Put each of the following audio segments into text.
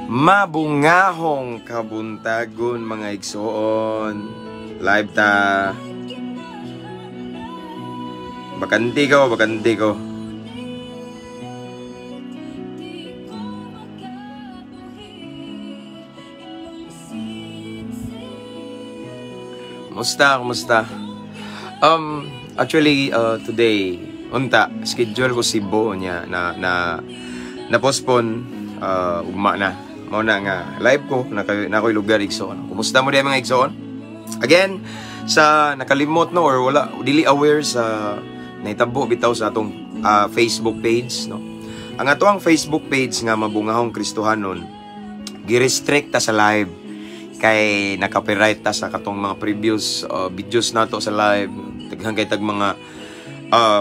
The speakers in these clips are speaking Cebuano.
Mabungahong kabuntagon, mga igsoon. Live ta. Bakante ko, bakante ko. Kumusta, kumusta? Actually, today, unta, schedule ko Cebu niya na na na postpone, ugma na. Mao na nga live ko na na ako'y lugar, igsoon. Kumusta mo diay, mga igsoon? Again, sa nakalimot, no, or wala dili aware sa nahitabo bitaw sa atong Facebook page, no. Ang ato ang Facebook page nga Mabungahong Kristohanon, gi-restrict ta sa live kay na-copyright ta sa katong mga previous videos nato sa live. Daghan kay tag mga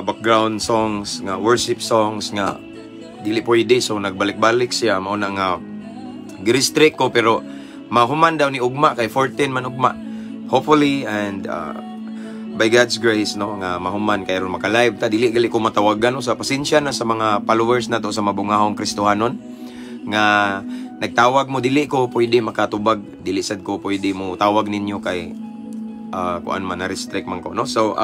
background songs nga worship songs nga dili pwede, so nagbalik-balik siya. Mao na nga gi-restrict ko, pero mahuman daw ni ugma kay 14 man ugma, hopefully, and by God's grace, no, nga mahuman kay aron maka-live ta. Dili gali ko matawagan, no, sa pasensya na sa mga followers nato sa Mabungahong Kristohanon nga nagtawag mo, dili ko pwede makatubag, dili sad ko pwede mo tawag ninyo kay kuan man, na restrict man ko, no. So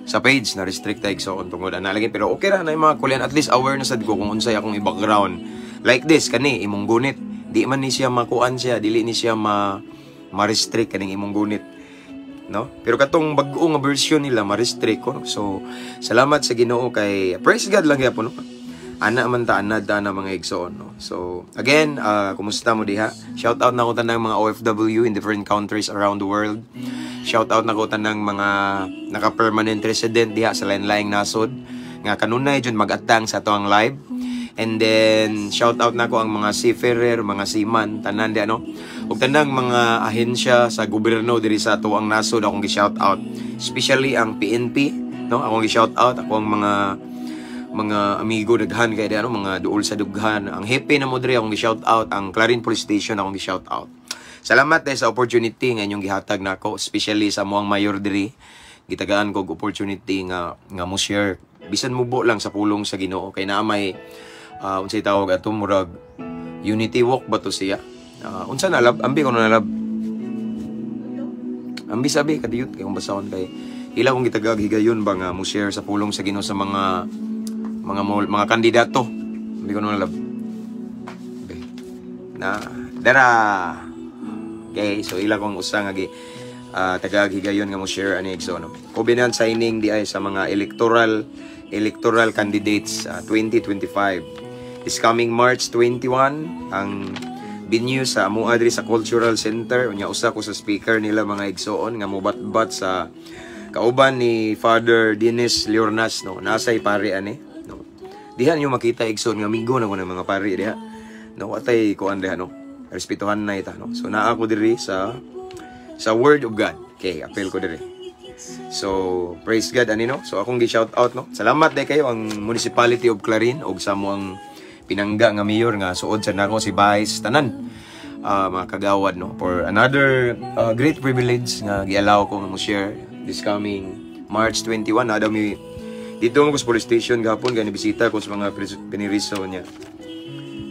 sa page na restrict ta, so tungod ana lagi, pero okay ra na yung mga kulian. At least aware na sad ko kung unsay akong i-background. Like this, kani imong gunit, di man ni siya makuan siya, dili ni siya ma ma-restrict kaning imong gunit, no. Pero katong bag-o nga version nila, ma-restrict ko, no? So salamat sa Ginoo kay praise God lang gyapon, no. Ana man ta, anad ta na, mga igsoon, no. So again, kumusta mo diha? Shout out na ko tanang mga OFW in different countries around the world. Shout out na ko tanang mga naka-permanent resident diha sa lain-laing nasod nga kanunay jud mag-atang sa ato ang live. And then shout out na ko ang mga seafarer, mga seaman, tanan di ano, ug tanang mga ahensya sa gobyerno diri sa ato ang nasod akong gi-shout out, especially ang PNP, no. Akong gi-shout out ako ang mga amigo, daghan kay ano, mga duol sa dughan. Ang hepe na mo diri akong gi-shout out, ang Clarin Police Station akong gi-shout out. Salamat eh sa opportunity nga inyong gihatag nako, especially sa amoang mayor diri. Gitagaan ko og opportunity nga nga mo share bisan mubo lang sa pulong sa Ginoo kay naa may unsay tawag ato, murag unity walk ba to siya? Unsa na, lab? Ambi ko na, lab. Ambi sabi kadiyot kay kung basahon kay ila kong gitagag higayon ba nga mo share sa pulong sa Ginoo sa mga kandidato. Hindi ko na lab. Okay. Na dara. Okay, so ila kong usa nga gi tagag higayon nga mo share ani, igsoon, no. Covenant signing di ay sa mga electoral candidates 2025. This coming March 21 ang venue sa amoa diri sa Cultural Center. Unya usa ko sa speaker nila, mga igsoon, nga mobatbat sa kauban ni Father Dennis Leornas, no. Nasay pare ani, no. Diha niyo makita, igsoon, nga amigo na ko ng mga pare diha, no. Atay kuan diha, no, respetuhan na ita, no. So naa ko diri sa Word of God. Okay, appeal ko diri. So praise God ani, no. So akong gi-shout out, no. Salamat day kayo ang Municipality of Clarin ug sa amoang pinangga nga mayor nga suod sa nako, si Vice, tanan mga kagawad, no, for another great privilege nga gi-allow ko nga mo share this coming March 21. Na daw mi dito mo ko sa police station gahapon gani bisita ko sa mga piniriso niya.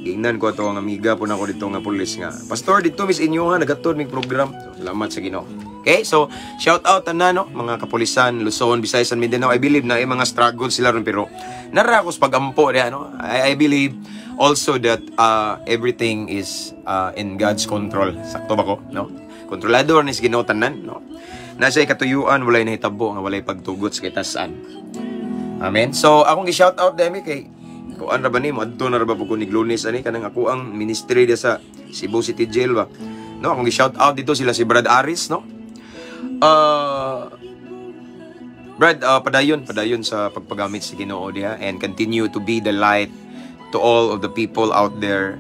Giingnan ko ato ang amiga po nako dito nga pulis nga, "Pastor, dito mis inyo ha, nagatod mig program." So, salamat sa Ginoo. Okay, so shout out tanan, no, mga kapulisan, Luzon, Visayas and Mindanao. I believe na ay mga struggle sila ron, pero nara ako sa pagampo diha, no. I believe also that everything is in God's control. Sakto ba ko, no? Kontrolado ni sa Ginoo tanan, no. Nasa katuyuan, walay nahitabo nga walay pagtugot sa kitasan. Amen. So akong gi-shout out dami kay kuan ra ba ni mo adto na ra ba ko ni Lunes ani kanang ako ang ministry dia sa Cebu City Jail ba. No, akong gi-shout out dito sila si Brad Aris, no. Brad, padayon, padayon sa pagpagamit sa Ginoo diha and continue to be the light to all of the people out there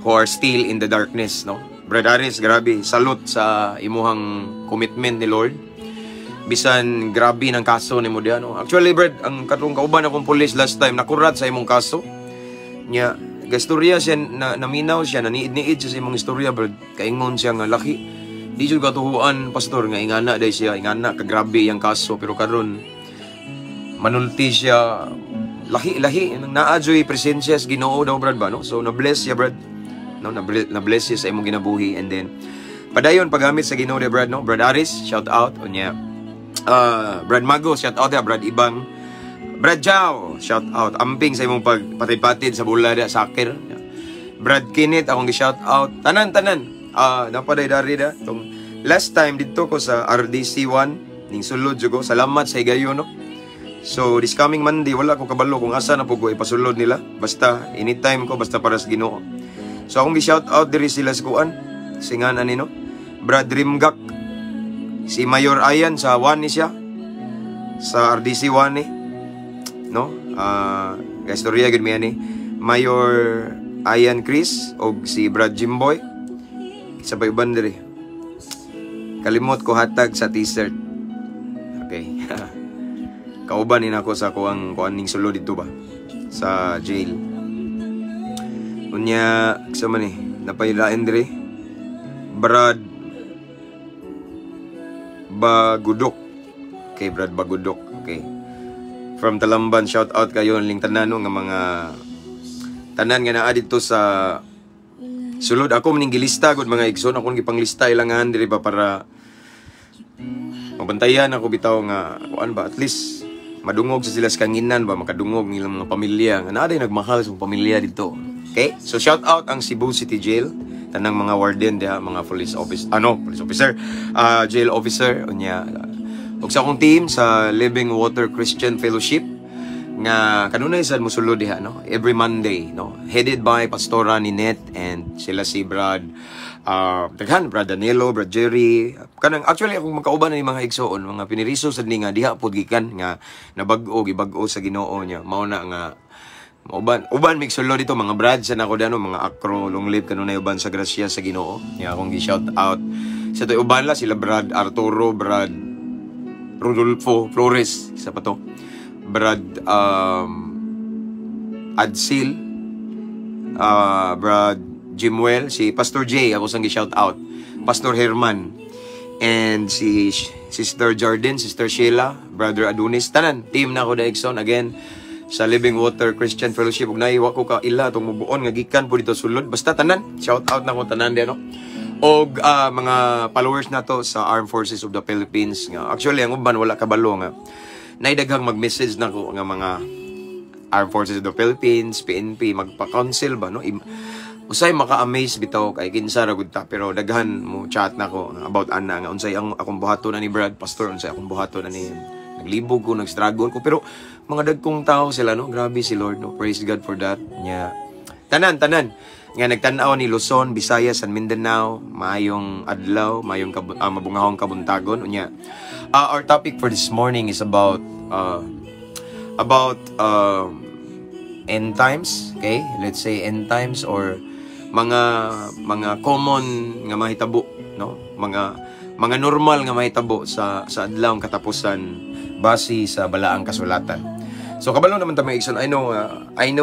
who are still in the darkness, no. Brad Aris, grabe, salute sa imuhang commitment ni Lord. Bisan grabe ng kaso nimo diha, no. Actually, Brad, ang katong kauban akong police last time nakurat sa imong kaso. Nya, gastorya siya na naminaw siya, naniid-niid siya sa imong istorya, Brad. Kaingon siya nga laki. Di jud katuhuan, pastor, nga ingana day siya, ingana kagrabe yang kaso, pero karon manulti siya, lahi lahi nang naa joy presensya sa Ginoo daw, Brad ba, no. So na bless siya, Brad. no, na bless siya sa imong ginabuhi and then padayon paggamit sa Ginoo de, Brad, no. Brad Aris, shout out. Unya Brad Mago, shout out ya. Brad Ibang, Brad Chow, shout out. Amping sa imong pagpatid-patid sa bola da soccer. Brad Kenneth, akong gi-shout out. Tanan tanan. Ah, napaday dari da. Tong last time didto ko sa RDC 1 ning sulod jud ko. Salamat sa higayon, no. So this coming Monday, wala ko kabalo kung asa na po ko ipasulod nila. Basta anytime ko, basta para sa Ginoo. So akong gi-shout out diri sila sa kuan. Singan ani, no. Brad Rimgak. Si Mayor Ayan sa 1 ni siya. Sa RDC 1 ni. No? Ah, uh, istorya gud mi ani. Mayor Ayan Chris og si Brad Jimboy. Sa pa uban diri. Kalimot ko hatag sa T-shirt. Okay. Kauban ni nako sa kuang kuan ning sulod dito ba sa jail. Unya sa man ni napailain diri. Brad Bagudok. Okay, Brad Bagudok. Okay. From Talamban, shout out kayo ling tanan, no, nga mga tanan nga naa didto sa sulod. Ako maning gilista gud, mga igsoon, akong gipanglista ilangan diri ba para mabantayan ako bitaw nga kuan ba, at least madungog sa sila sa kanginan ba, makadungog nilang mga pamilya nga naa day nagmahal sa pamilya dito. Okay? So shout out ang Cebu City Jail, tanang mga warden diha, mga police officer, ano, police officer, jail officer, unya ug sa akong team sa Living Water Christian Fellowship nga kanunay sad mosulod diha, no, every Monday, no, headed by Pastora Ninette and sila si Brad daghan, Brad Danilo, Brad Jerry, kanang actually akong magkauban ni mga igsoon, mga piniriso sad ni nga diha pod gikan nga nabag-o, gibag-o sa Ginoo niya, mao na nga uban uban migsulod dito mga brad sa nako dano, mga akro long live kanunay uban sa grasya sa Ginoo niya. Akong gi-shout out sa to uban la sila Brad Arturo, Brad Rodolfo Flores, isa pa to, Brad Adsil, Brad Jimuel, si Pastor Jay, ako sang gi-shout out, Pastor Herman, and si Sister Jordan, Sister Sheila, Brother Adonis, tanan, team na ako da Exxon, again, sa Living Water Christian Fellowship, ug naiwa ko ka ila tong mubuon nga gikan po dito sulod. Basta tanan, shout out na ko tanan di ano. Og mga followers nato sa Armed Forces of the Philippines nga actually ang uban wala kabalo nga naidaghang mag-message nako nga mga Armed Forces of the Philippines, PNP, magpa-counsel ba, no? Usay maka-amaze bitaw kay kinsa ra gud ta, pero daghan mo chat nako about ana nga unsay ang akong buhaton ani, Brad Pastor, unsay akong buhaton ani, naglibog ko, nagstruggle ko, pero mga dagkong tao sila, no. Grabe si Lord, no. Praise God for that. Nya tanan tanan nga nagtan-aw ni Luzon, Visayas and Mindanao, maayong adlaw, maayong mabungahong kabuntagon. Unya our topic for this morning is about end times, okay? Let's say end times or mga common nga mahitabo, no? Mga normal nga mahitabo sa adlaw katapusan base sa balaang kasulatan. So kabalo naman ta, mga igsoon, I know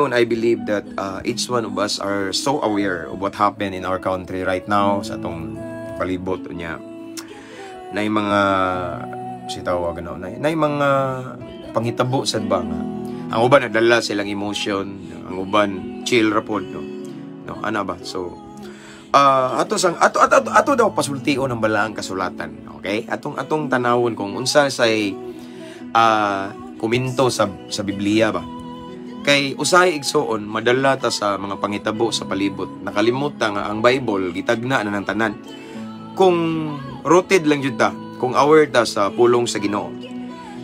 and I believe that each one of us are so aware of what happened in our country right now sa atong palibot. Unya na yung mga si tawag ano na mga panghitabo sad ba nga ang uban nagdala silang emotion, ang uban chill ra pod, no, ana ba. So ato sang ato ato, ato, ato daw pasultion ang balaang kasulatan, okay? Atong atong tanawon kung unsa say komento sa Biblia ba, kay usahay, igsoon, madala ta sa mga pangitabo sa palibot, nakalimot ta nga ang Bible gitagna na ng tanan. Kung rooted lang jud ta, kung aware ta sa pulong sa Ginoo,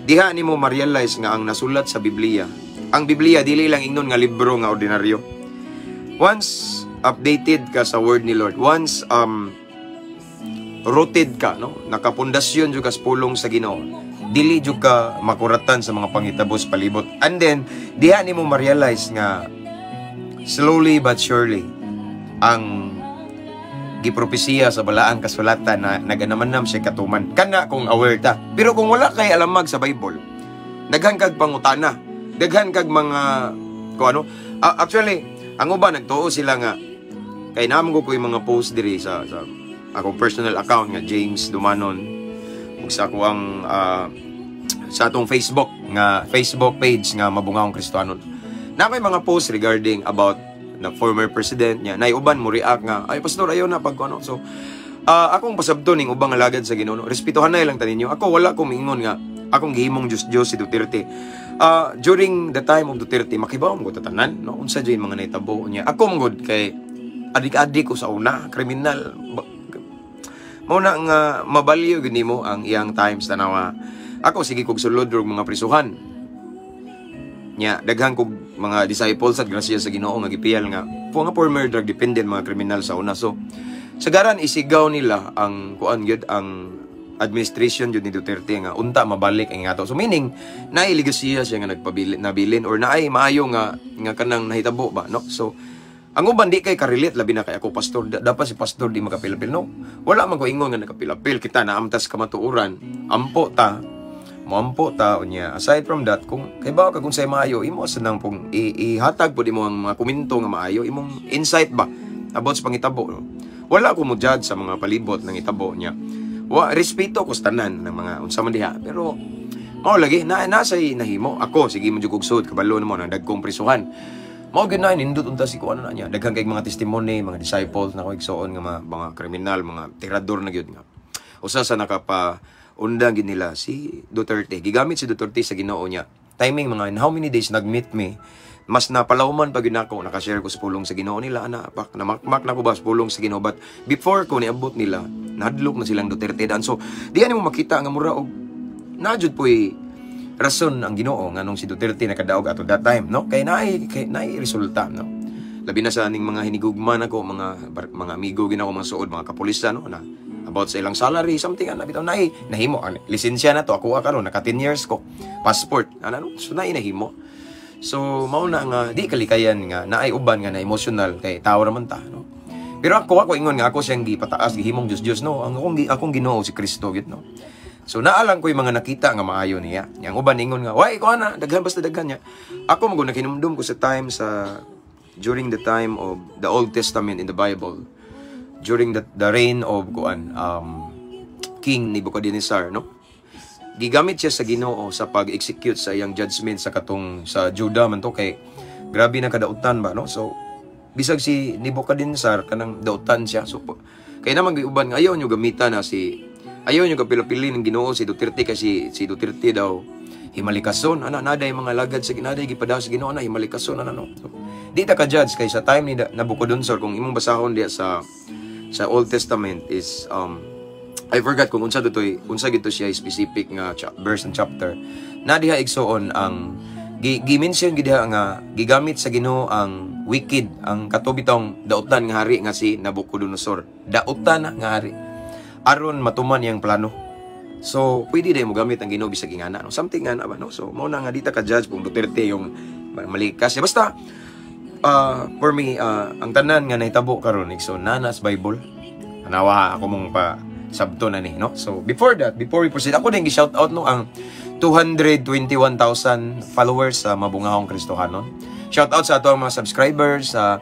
diha nimo ma-realize nga ang nasulat sa Biblia, ang Biblia dili lang ingnon nga libro nga ordinaryo. Once updated ka sa word ni Lord, once rooted ka, no, nakapundasyon jud ka sa pulong sa Ginoo, dili jud ka makuratan sa mga pangitabo sa palibot. And then diha nimo ma-realize nga slowly but surely ang gipropesiya sa balaang kasulatan na naganaman siya katuman kana kung aware ta. Pero kung wala kay alamag sa Bible, daghan kag pangutana, daghan kag mga kung ano. Actually ang uban nagtuo sila nga kay naman ko yung mga post diri sa akong personal account nga James Dumanon ug sa ako ang sa atong Facebook nga Facebook page nga Mabungahong Kristohanon na may mga post regarding about na former president niya. Nay uban mo react nga, "Ay, pastor, ayaw na pag ano." So akong pasabto ning ubang alagad sa Ginoo, no? Respetuhan na lang ta ninyo. Ako, wala ko miingon nga akong gihimong Diyos Diyos si Duterte. During the time of Duterte, makibaw mo ko tanan, no? Unsa jud mga nahitabo niya. Ako man gud kay adik-adik ko sa una, kriminal. Mao na nga mabalyo gyud nimo ang iyang times, tanawa. Ako, sige kog sulod og mga prisuhan. Nya daghan kog mga disciples at grasya sa Ginoo nga gipiyal nga po nga former drug dependent, mga kriminal sa una. So sagaran isigaw nila ang kuan gyud, ang administration jud ni Duterte nga unta mabalik ang ato. So meaning naay legasiya siya nga nagpabilin, nabilin, or naay maayo nga nga kanang nahitabo ba, no? So ang uban di kay ka-relate, labi na kay ako pastor, dapat si pastor di makapilapil, no? Wala man ko ingon nga nakapilapil kita, naamtas kamatuoran, ampo ta, moampo ta. Unya aside from that, kung kay ba ka kung say maayo, imo sa nang pong ihatag pud imo ang mga komento nga maayo, imong insight ba about sa pangitabo, no? Wala ko mo judge sa mga palibot ng itabo niya. Wa, respeto ko sa tanan ng mga unsa man diha, pero mao lagi na nasa nahimo. Ako, sige mo jud kog sud, kabalo namo nang dagkong prisuhan. Mao gyud na nindot unta si kuan na niya. Daghan kay mga testimony, mga disciples na ko igsoon nga mga kriminal, mga tirador na gyud nga. Usa sa nakapa undang gyud nila si Duterte. Gigamit si Duterte sa Ginoo niya. Timing mga in how many days nag-meet me, mas napalawman pag yun ako, nakashare ko sa pulong sa Ginoo nila, ana, pak, namakmak na ko ba sa pulong sa Ginoo, but before ko niabot nila, nahadlok na silang Duterte daan. So, diyan mo makita nga mura og na jud po'y rason ang Ginoo nganong si Duterte nakadaog ato that time, no? Kay naay resulta, no? Labi na sa aning mga hinigugma nako, mga amigo gina ko, mga suod, mga kapulisan, no, na about sa ilang salary, something ana bitaw naay nahimo ani lisensya na to ako karon, naka 10 years ko, passport ana, no? So naay nahimo. So mao na nga di kalikayan nga naay uban nga na emotional kay tao raman ta, no? Pero ako ingon nga ako siyang gipataas, gihimong Dios Dios, no? Ang akong Ginoo si Kristo gid, no? So naalang ko yung mga nakita nga maayo niya. Yang uban ingon nga, "Way ko ana, daghan basta daghan niya." Ako mo nakinumdum ko sa time sa during the time of the Old Testament in the Bible, during the reign of kuan King Nebuchadnezzar, no? Gigamit siya sa Ginoo sa pag-execute sa iyang judgment sa katong sa Judah man to, kay grabe na kadautan ba, no? So bisag si Nebuchadnezzar kanang dautan siya. So kay naman uban nga ayaw nyo gamitan na si ayaw nyo kapilapili ng Ginoo si Duterte kasi si Duterte daw himalikason ana, naday mga lagad sa naday gipada sa Ginoo na himalikason ana, no? So, di ta ka judge kay sa time ni Nabucodonosor, kung imong basahon diya sa Old Testament is I forgot kung unsa ditoy, unsa gito siya specific nga verse and chapter na diha, igsoon, ang gi-mention gid diha nga gigamit sa Ginoo ang wicked, ang katubitong dautan nga hari nga si Nabucodonosor, dautan nga hari, aron matuman iyang plano. So pwede din mo gamit ang Ginoo bisag ingana, no? Something nga na ba, no? So mao na nga di ta ka judge kung Duterte yung malikas. Basta for me, ang tanan nga nahitabo karon, igsoon, nanas Bible. Anawa ako mong pa sabto na ni, no? So before that, before we proceed, ako din gi-shout out, no, ang 221,000 followers sa Mabungahong Kristohanon. Shout out sa ato ang mga subscribers sa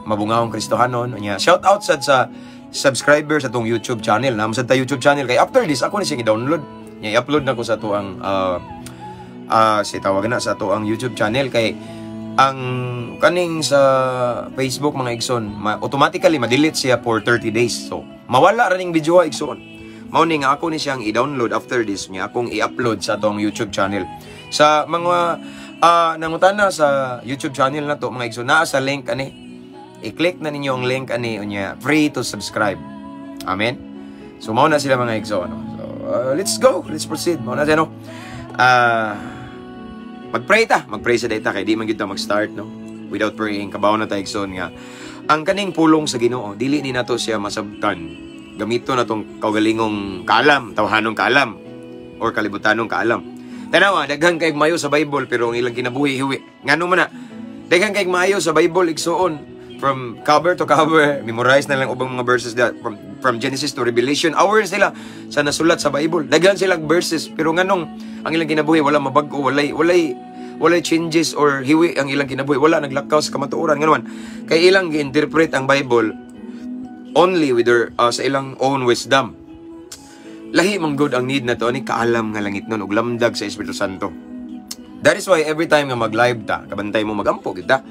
Mabungahong Kristohanon. Unya, shout out sad sa subscribers sa atong YouTube channel. Naa sad ta YouTube channel kay after this ako ni siya i-download. Nya i-upload na ko sa ato ang si tawag na sa ato ang YouTube channel kay ang kaning sa Facebook, mga igsoon, automatically ma-delete siya for 30 days. So mawala ra ning video, igsoon. Mao ni nga ako ni siyang i-download after this niya akong i-upload sa atong YouTube channel. Sa mga nangutana sa YouTube channel na to, mga igsoon, naa sa link ani. I-click na ninyo ang link ani, unya free to subscribe. Amen. So mao na sila, mga igsoon, no? So let's go, let's proceed. Mao na siya, no. Magpray ta, magpray sa data kay di man gyud ta mag-start, no, without praying. Kabaw na ta, igsoon, nga ang kaning pulong sa Ginoo dili ni nato siya masabtan gamito na tong kaugalingong kaalam, tawhanong kaalam or kalibutanong kaalam. Tanawa, daghan kay mayo sa Bible pero ang ilang kinabuhi hiwi. Ngano man na? Daghan kay maayo sa Bible, igsoon, from cover to cover, memorize na lang ubang mga verses that from Genesis to Revelation. Hours sila sa nasulat sa Bible. Daghan silang verses pero nganong ang ilang kinabuhi wala mabag-o, walay changes or hiwi ang ilang kinabuhi, wala naglakaw sa kamatuoran? Ngano man? Kay ilang gi-interpret ang Bible only with their sa ilang own wisdom. Lahi man gud ang need na to ni kaalam nga langit nun ug lamdag sa Espiritu Santo. That is why every time nga mag-live ta, kabantay mo magampo kita.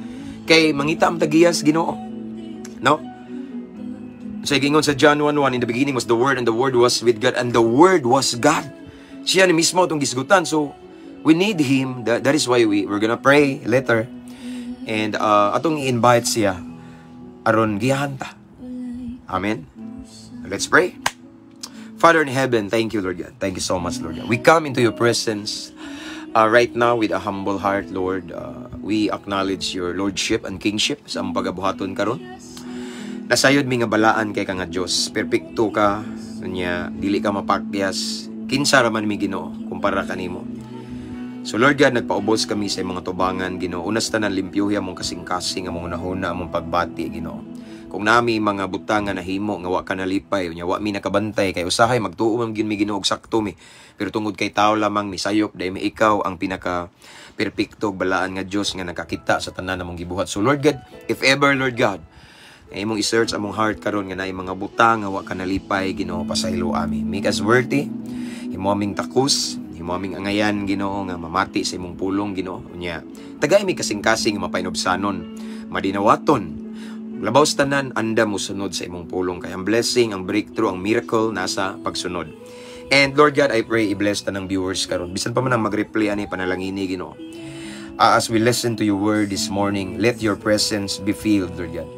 Kay mangita ang tagiyas Ginoo. No? Sa gingon sa John 1:1, "In the beginning was the Word, and the Word was with God, and the Word was God." Siya ni mismo itong gisgutan. So, we need Him. That is why we're gonna pray later. And atong i-invite siya aron giyahan ta. Amen. Let's pray. Father in heaven, thank you, Lord God. Thank you so much, Lord God. We come into your presence right now with a humble heart, Lord. We acknowledge your lordship and kingship sa among pagabuhaton karon. Nasayod mi nga balaan kay ka nga Dios. Perpekto ka, unya dili ka mapakyas. Kinsa ra man mi, Ginoo, kumpara kanimo? So Lord God, nagpaubos kami sa imong tubangan, Ginoo. Unas tanan, limpyuhi among kasing-kasing, among hunahuna, among pagbati, Ginoo. Kung nami mga butang nga nahimo nga wa ka nalipay, unya wa mi nakabantay kay usahay magtuo man gyud mi, Ginoo, og sakto mi. Pero tungod kay tao lamang mi sayop dahil mi, ikaw ang pinaka perpekto balaan nga Dios nga nakakita sa tanan namong gibuhat. So Lord God, if ever, Lord God, nga imong i-search among heart karon nga naay mga butang nga wa ka nalipay, Ginoo, pasaylo ami. Make us worthy. Himo aming takos, himo aming angayan, Ginoo, nga mamati sa imong pulong, Ginoo. Unya, tagay mi kasing-kasing nga mapainubsanon, madinawaton. Labaw sa tanan, andam mo sunod sa imong pulong kay ang blessing, ang breakthrough, ang miracle nasa pagsunod. And Lord God, I pray i-bless tanang viewers karon. Bisan pa man ang mag-replay ani, panalangini, Ginoo. As we listen to your word this morning, let your presence be filled, Lord God.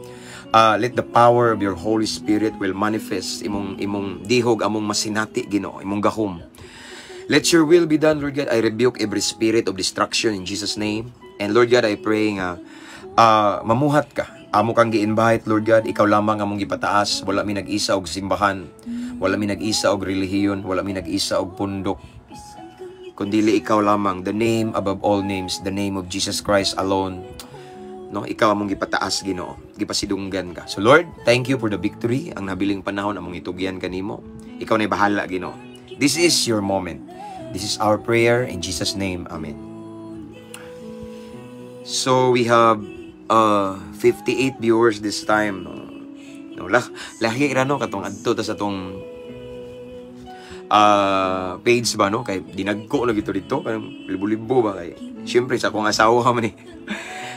Let the power of your Holy Spirit will manifest imong dihog among masinati, Ginoo, imong gahom. Let your will be done, Lord God. I rebuke every spirit of destruction in Jesus' name. And Lord God, I pray nga mamuhat ka. Amo kang gi-invite, Lord God. Ikaw lamang among gipataas. Wala mi nag-isa og simbahan. Wala mi nag-isa og relihiyon. Wala mi nag-isa og pundok. Kundili ikaw lamang, the name above all names, the name of Jesus Christ alone. No, ikaw among gipataas, Ginoo. Gipasidunggan ka. So Lord, thank you for the victory. Ang nabiling panahon among itugyan kanimo. Ikaw na bahala, Ginoo. This is your moment. This is our prayer in Jesus' name. Amen. So we have 58 viewers this time, no. No, lahi ra, no, katong adto ta sa tong page ba, no, kay dinagko na gito dito, kanang libo-libo ba, kay syempre sa akong asawa man eh.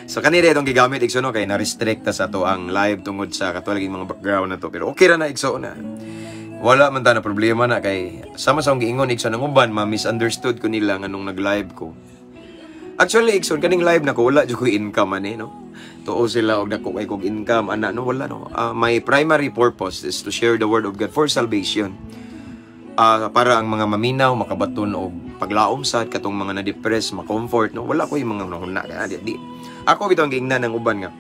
So kanina itong gigamit, igsoon, no, kay na-restrict ta sa ato ang live tungod sa kato laging mga background na to, pero okay ra na, igsoon, na wala man ta na problema na kay sama sa akong giingon, igsoon, ang uban ma misunderstood ko nila nga nung nag-live ko. Actually, igsoon, kaning live na ko, wala jud ko income ani, no. Tuo sila og dako kay kog income ana, no, wala, no. My primary purpose is to share the word of God for salvation. Para ang mga maminaw makabaton og paglaom sad, katong mga na-depress ma-comfort, no. Wala ko yung mga hunahuna ka di. Ako bitaw ang giingnan ng uban nga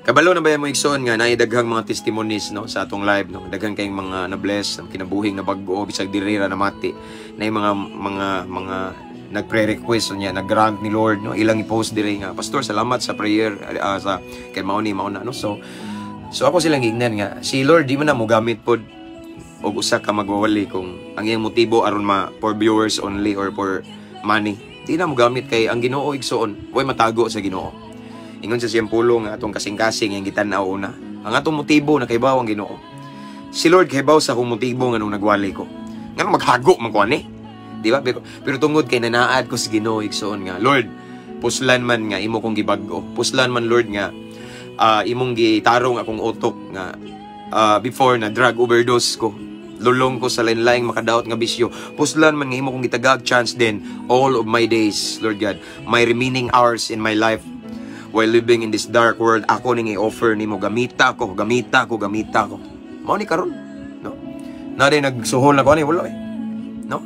kabalo na ba mo, igsoon, nga naay daghang mga testimonies, no, sa atong live, no. Daghan kayong mga na-bless ang kinabuhing na bag-o bisag diri ra namati na mga nagpre-request niya, nag-grant ni Lord, no, ilang i-post dire nga, "Pastor, salamat sa prayer sa kay mao ni mao na," no. So ako silang giingnan nga si Lord di man na mo gamit pod og usa ka magwawali kung ang iyang motibo aron ma for viewers only or for money. Di na mo gamit kay ang Ginoo, igsoon, way matago sa Ginoo. Ingon sa siyang pulong nga atong kasing-kasing ang gitan-aw una. Ang atong motibo nakaibaw ang Ginoo. Si Lord kahibaw sa akong motibo nga nung nagwali ko. Ngano maghago man ko ani? Di ba? Pero tungod kay nanaad ko sa Ginoo, igsoon, nga Lord, puslan man nga imo kong gibag-o. Puslan man, Lord, nga imong gitarong akong utok nga before na drug overdose ko. Lulong ko sa lain-laing makadaot nga bisyo. Puslan man nga imo kong gitagag chance din all of my days, Lord God. My remaining hours in my life while living in this dark world, ako ning i-offer nimo, gamita ko, gamita ko, gamita ko. Mao ni karon, no? Na din nagsuhol na ko ani, wala eh. No?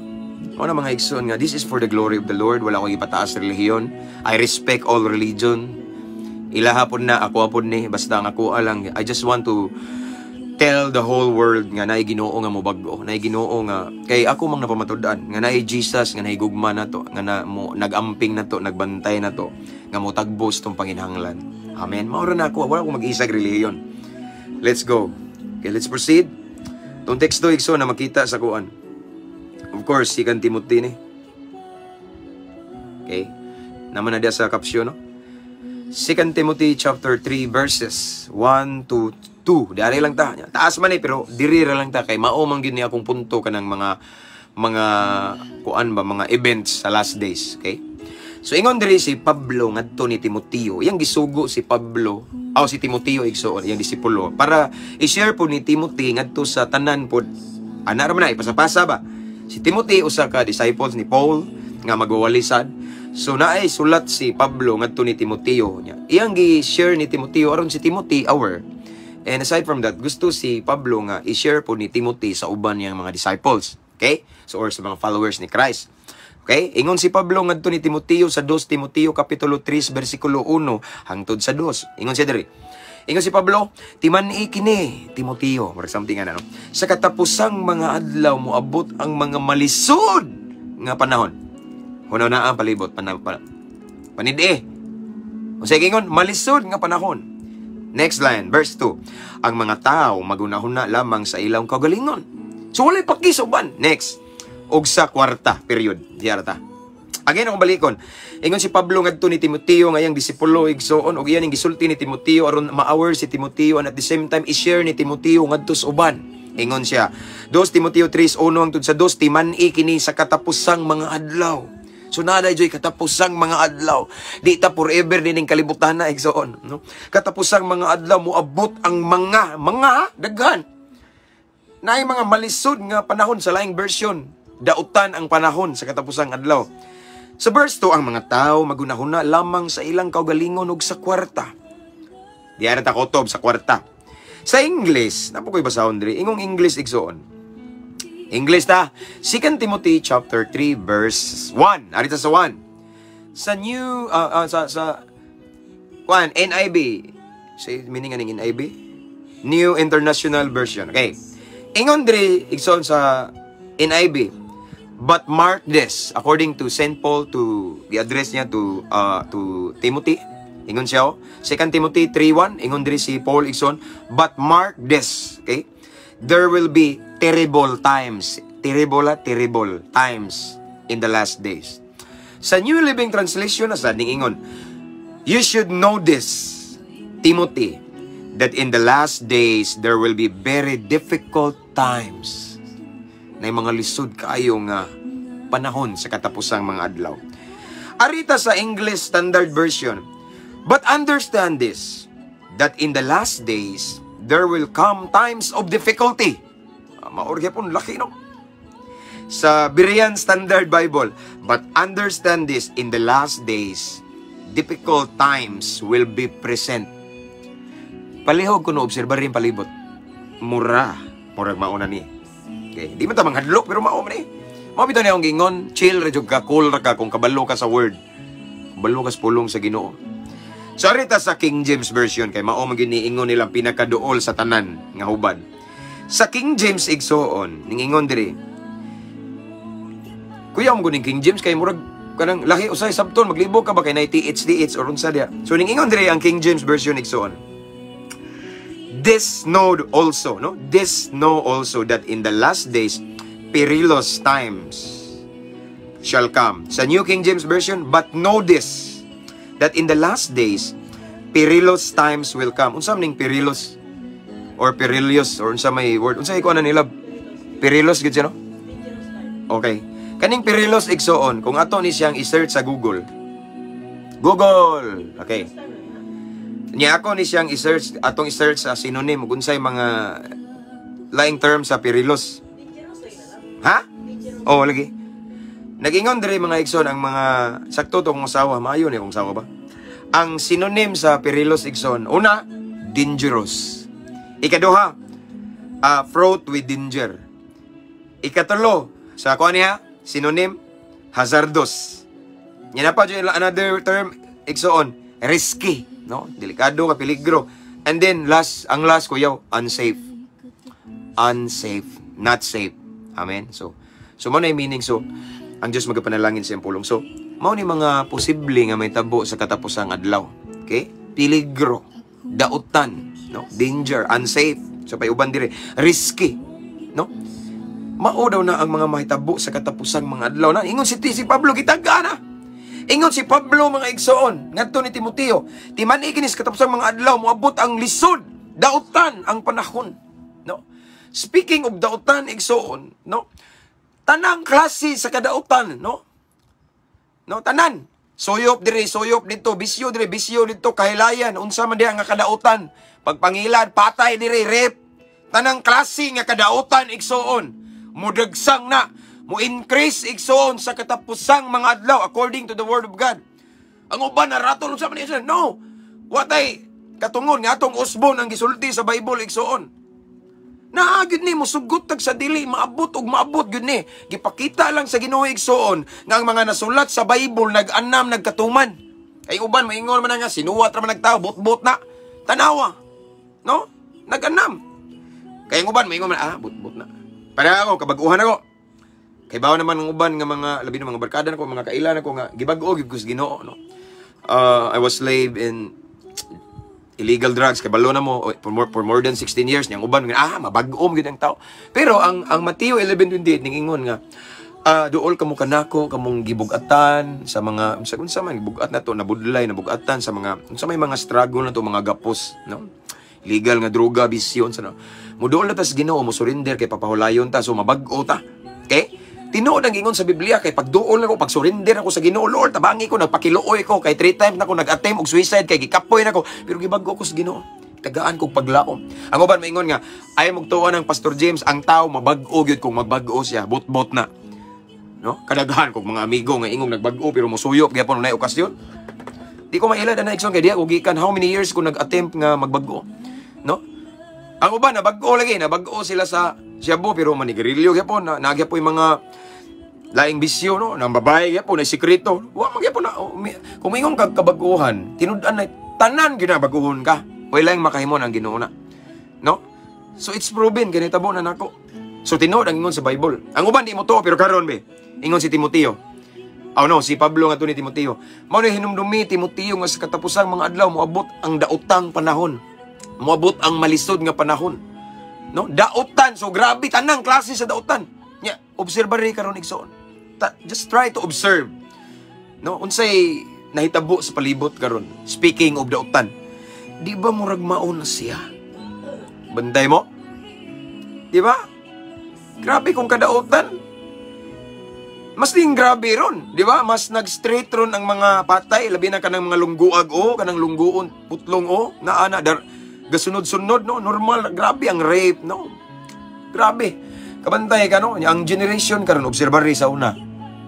Mao na, mga igsoon, nga this is for the glory of the Lord. Wala ko ipataas relihiyon. I respect all religion. Ilaha pod na, ako pod ni, basta ang ako lang. I just want to tell the whole world nga naay Ginoo nga mobag-o, naay Ginoo nga kay ako mang napamatud-an nga naay Jesus nga nahigugma nato, nga na, mo nagamping nato, nagbantay nato, nga mo tagbos tong panginahanglan. Amen. Mao ra na ako, wala ko mag-isag relihiyon. Let's go. Okay, let's proceed. Tong teksto, igsoon, na makita sa kuan. Of course, 2 Timothy ni. Okay. Naman na diya sa caption, no? 2 Timothy chapter 3 verses 1 to 2. Dari lang ta. Taas man eh, pero diri ra lang ta kay mao man gyud ni akong punto kanang mga kuan ba, mga events sa last days, okay? So ingon diri si Pablo ngadto ni Timoteo, iyang gisugo si Pablo, aw si Timoteo, igsoon, iyang disipulo para i-share po ni Timothy ngadto sa tanan pod. Ana ra man na ipasapasa ba? Si Timothy usa ka disciples ni Paul nga magwawalisad. So naay sulat si Pablo ngadto ni Timoteo niya. Iyang gi-share ni Timoteo aron si Timothy aware. And aside from that, gusto si Pablo nga i-share po ni Timothy sa uban niyang mga disciples. Okay? So or sa mga followers ni Christ. Okay? Ingon si Pablo ngadto ni Timoteo sa 2 Timoteo kapitulo 3 bersikulo 1 hangtod sa 2. Ingon siya diri. Ingon si Pablo, "Timan-i kini, Timoteo," or something ana, no? "Sa katapusang mga adlaw moabot ang mga malisod nga panahon." Hunaw na ang palibot panid eh. Unsay ingon? Malisod nga panahon. Next line, verse 2. "Ang mga tao magunahuna lamang sa ilang kaugalingon." So walay paki sa uban. Next. "Og sa kwarta," period. Diara ta. Again, ako balikon. Ingon si Pablo ngadto ni Timoteo nga iyang disipulo, igsoon, ug iyan ang gisulti ni Timoteo aron ma-aware si Timoteo and at the same time i-share ni Timoteo ngadto sa uban. Ingon siya, 2 Timoteo 3:1 hangtod sa 2, "Timan-i kini, sa katapusang mga adlaw." So naa joy katapusang mga adlaw. Di ta forever dining kalibutan na, igsoon, no? Katapusang mga adlaw moabot ang mga daghan. Naay mga malisod nga panahon. Sa laing version, dautan ang panahon sa katapusang adlaw. Sa verse 2, "Ang mga tao magunahuna lamang sa ilang kaugalingon ug sa kwarta." Di ara ta kutob sa kwarta. Sa English, napo ko'y basahon diri, ingong English, igsoon. English ta. 2 Timothy chapter 3 verse 1. Arita sa 1. Sa new sa kuan NIV. Sa meaning aning NIV? New International Version. Okay. Ingon diri, igsoon, sa NIV. "But mark this," according to St. Paul to the address niya to Timothy. Ingon siya, oh, 2 Timothy 3:1, ingon diri si Paul, igsoon, "But mark this," okay? "There will be terrible times, terrible ah, terrible times in the last days." Sa New Living Translation na sa ning ingon, "You should know this, Timothy, that in the last days there will be very difficult times." Na mga lisod kaayo nga panahon sa katapusang mga adlaw. Arita sa English Standard Version, "But understand this, that in the last days, there will come times of difficulty." Ah, mao gyapon laki, no? Sa Berean Standard Bible, "But understand this, in the last days, difficult times will be present." Palihog kuno obserba rin palibot. Mura, murag mauna ni. Okay, di man ta manghadlok pero mao man eh. Mao bitaw niya akong gingon, chill ra jud ka, cool ra ka kung kabalo ka sa word. Kabalo ka sa pulong sa Ginoo. So arita sa King James Version kay mao man giniingon nilang pinakaduol sa tanan nga hubad. Sa King James, igsoon, ningingon diri. Kuya mo ning King James kay murag kanang lahi usay sabton maglibog ka ba kay nay TH or unsa diya. So ningingon diri ang King James Version, igsoon. "This know also," no? "This know also that in the last days perilous times shall come." Sa New King James Version, "But know this, that in the last days perilous times will come." Unsa man ning perilous or perilous or unsa may word? Unsa iko na nila? Perilous gid siya, no? Okay. Kaning perilous, igsoon, kung ato ni siyang i-search sa Google. Google. Okay. Nya ako ni siyang i-search, atong i-search sa synonym ug unsay mga laing term sa perilous. Ha? Oh, lagi. Nag-ingon diri, mga igsoon, ang mga sakto to kong asawa, maayo ni akong asawa ba? Ang synonym sa perilous, igsoon, una, dangerous. Ikaduha, fraught with danger. Ikatulo, sa kuha niya, synonym, hazardous. Yan na pa dyan, another term, igsoon, risky, no? Delikado ka, peligro. And then, last, ang last, kuyaw, unsafe. Unsafe, not safe. Amen? So, mao na yung meaning. So, ang Diyos magapanalangin sa iyang pulong. So, mao ni mga posible nga may tabo sa katapusang adlaw. Okay? Peligro, dautan, no? Danger, unsafe. So, pay uban dire, risky, no? Mao daw na ang mga mahitabo sa katapusang mga adlaw na. Ingon si Pablo, gitaga na. Ingon si Pablo, mga igsoon, ngadto ni Timoteo, "Timan-i kini, sa katapusang mga adlaw moabot ang lisod, dautan ang panahon." No? Speaking of dautan, igsoon, no? Tanang klase sa kadautan, no? No, tanan. Suyop diri, suyop dito, bisyo diri, bisyo dito, kahilayan, unsa man diha nga kadautan. Pagpangilad, patay diri, rape. Tanang klase nga kadautan, igsuon. Mudagsang na, mo increase, igsuon, sa katapusang mga adlaw according to the word of God. Ang uban na ratol, unsa man niya? No. Watay katungod nga atong usbon ang gisulti sa Bible, igsuon. Naa gyud ni musugot tag sa dili, maabot og maabot gyud ni. Gipakita lang sa Ginoo, igsuon, nga ang mga nasulat sa Bible nag-anam, nagkatuman. Kay uban maingon man nga sinuwat ra man nagtao, bot-bot na. Tanawa. No? Nag-anam. Kay ang uban maingon man, ah, bot-bot na. Para ako kabag-uhan ako. Kay bawo naman ang uban nga mga labi ng mga barkada nako, mga kaila nako nga gibag-o gyud ko sa Ginoo, no. I was slave in illegal drugs, kay balo na mo for more than 16 years niyang uban nga, ah, mabag-o gyud ang tao. Pero ang Mateo 11:28 ningingon nga duol kamo kanako, kamong gibugatan sa mga sa unsa man gibugat na to, nabudlay, nabugatan sa mga unsa may mga struggle na to, mga gapos, no, illegal nga droga, bisyo, unsa na. Muduol na ta sa Ginoo, mo surrender kay papahulayon ta, so mabag-o ta. Okay, tinuod ang ingon sa Biblia kay pagduol nako, pag surrender ako sa Ginoo, "Lord, tabangi ko," nagpakiluoy ko kay three times nako nag-attempt og suicide kay gikapoy nako, pero gibag-o ko sa Ginoo. Tagaan kog paglaom. Ang uban maingon nga ay mugtuo ng Pastor James, ang tao mabag-o gyud kung magbag-o siya, bot-bot na. No? Kadaghan kog mga amigo nga ingong nagbag-o pero mosuyop gyapon na okasyon. Di ko mailad ana, igsoon, kay di ako gikan how many years ko nag-attempt nga magbag-o. No? Ang uban nabag-o lagi, nabag-o sila sa shabu pero manigarilyo gyapon, na nagyapoy mga laing bisyo, no, nang babae gyapon na sekreto. Wa man gyapon na oh, kung mingon kag kabaguhan, tinud-an na tanan gyud na baguhon ka. Way laing makahimo ang Ginoo na. No? So it's proven kay nitabo na nako. So tinuod ang ingon sa Bible. Ang uban di mo to, pero karon be. Ingon si Timoteo. Oh no, si Pablo nga to ni Timoteo. Mao na hinumdumi, Timoteo, nga sa katapusang mga adlaw moabot ang daotang panahon. Moabot ang malisod nga panahon. No? Daotan. So grabe tanang klase sa daotan. Nya, obserba rin karon, igsoon. Just try to observe. No, unsay nahitabo sa palibot karon? Speaking of daotan. Di ba murag mao na siya? Banday mo? Di ba? Grabe kung kadaotan. Mas ding grabe ron, di ba? Mas nag-straight ron ang mga patay, labi na kanang mga lungguag o, kanang lungguon, putlong o, na ana dar gasunod-sunod, no, normal, grabe ang rape, no. Grabe. Kabantay ka, no, ang generation karon, obserba rin sa una.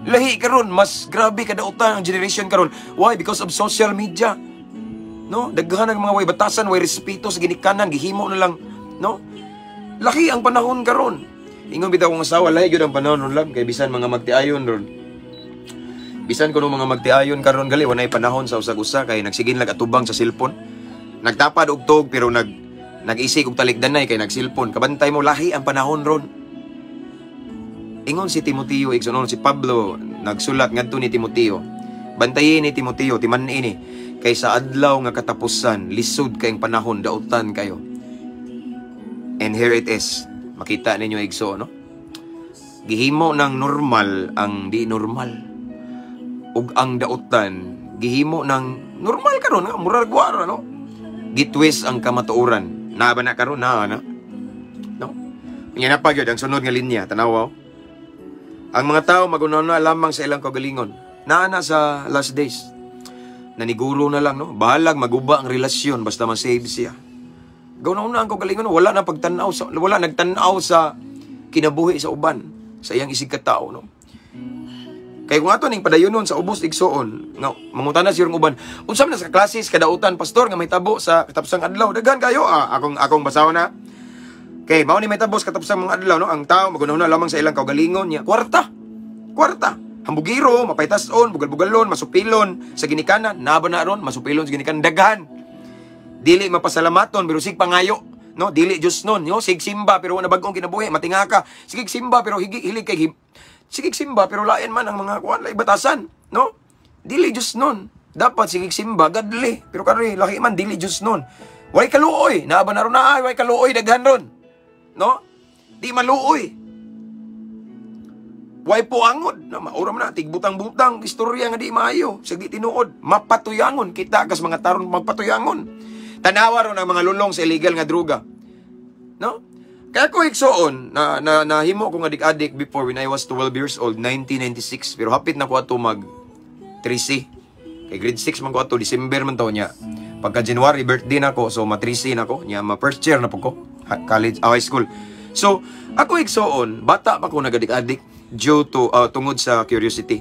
Lahi karon, mas grabe kadautan ang generation karon. Why? Because of social media. No? Daghan ang mga way batasan, way respeto sa ginikanan, gihimo na lang, no? Laki ang panahon karon. Ingon bitaw kong asawa, lahi gyud ang panahon ron lang kay bisan mga magtiayon ron. Bisan kuno mga magtiayon karon gali walay panahon sa usag-usa kay nagsigin lag atubang sa cellphone. Nagtapad og tog pero nag-isig og talikdanay kay nagselfon. Kabantay mo, lahi ang panahon ron. Ingon si Timoteo, igsoon, si Pablo nagsulat ngadto ni Timoteo. Bantayin ni Timoteo, timan ini kay sa adlaw nga katapusan lisod kayong panahon, dautan kayo. And here it is. Makita ninyo, igsoon, no? Gihimo ng normal ang di normal. Ug ang dautan gihimo ng normal karon nga murag wara, no? Gitwist ang kamatuoran. Naa ba na karon na na? No? Nya na pa gyud ang sunod nga linya, tanawa. Oh. Ang mga tao maguna lamang sa ilang kaugalingon. Naa na sa last days. Naniguro na lang, no? Bahalag maguba ang relasyon basta ma-save siya. Gauna-una ang kaugalingon, no? Wala na pagtanaw sa wala nagtan-aw sa kinabuhi sa uban, sa iyang isig katao, no? Kay kung ato ning padayonon sa ubos, igsoon, nga mangutana siya uban, unsa man sa klases kadautan, pastor, nga mahitabo sa katapusang adlaw? Daghan kayo, ah, akong basahon na. Kay mao ni mahitabo sa katapusang mga adlaw, no, ang tao magunahuna lamang sa ilang kaugalingon niya. Kwarta. Kwarta. Hambugiro, mapaytason, bugal-bugalon, masupilon sa ginikanan, naa ba na ron, masupilon sa ginikanan, daghan. Dili mapasalamaton pero sig pangayo, no? Dili Diyos nun, no? Sig simba pero wala bag-ong kinabuhi, matinga ka. Sige simba pero higi hilig kay sige simba pero lain man ang mga kuan, lay batasan, no? Dili Diyos nun. Dapat sige simba godly, pero kari laki man, dili Diyos nun. Way kaluoy, naa ba na ron na ay way kaluoy, daghan ron. No? Di maluoy. Way puangod, no, maura man na tigbutang-butang istorya nga di maayo, sa di tinuod, mapatuyangon kita kas mga taron magpatuyangon. Tanawa ron ang mga lulong sa illegal nga droga. No? Kaya ko, igsoon, na nahimo ko nga adik-adik before when I was 12 years old, 1996, pero hapit na ko ato mag 3C. Kay grade 6 man ko ato, December man to niya. Pagka January birthday na ko, so matrisi na ko niya, ma first year na po ko college, high school. So, ako igsoon, bata pa ko nagadik-adik due to tungod sa curiosity.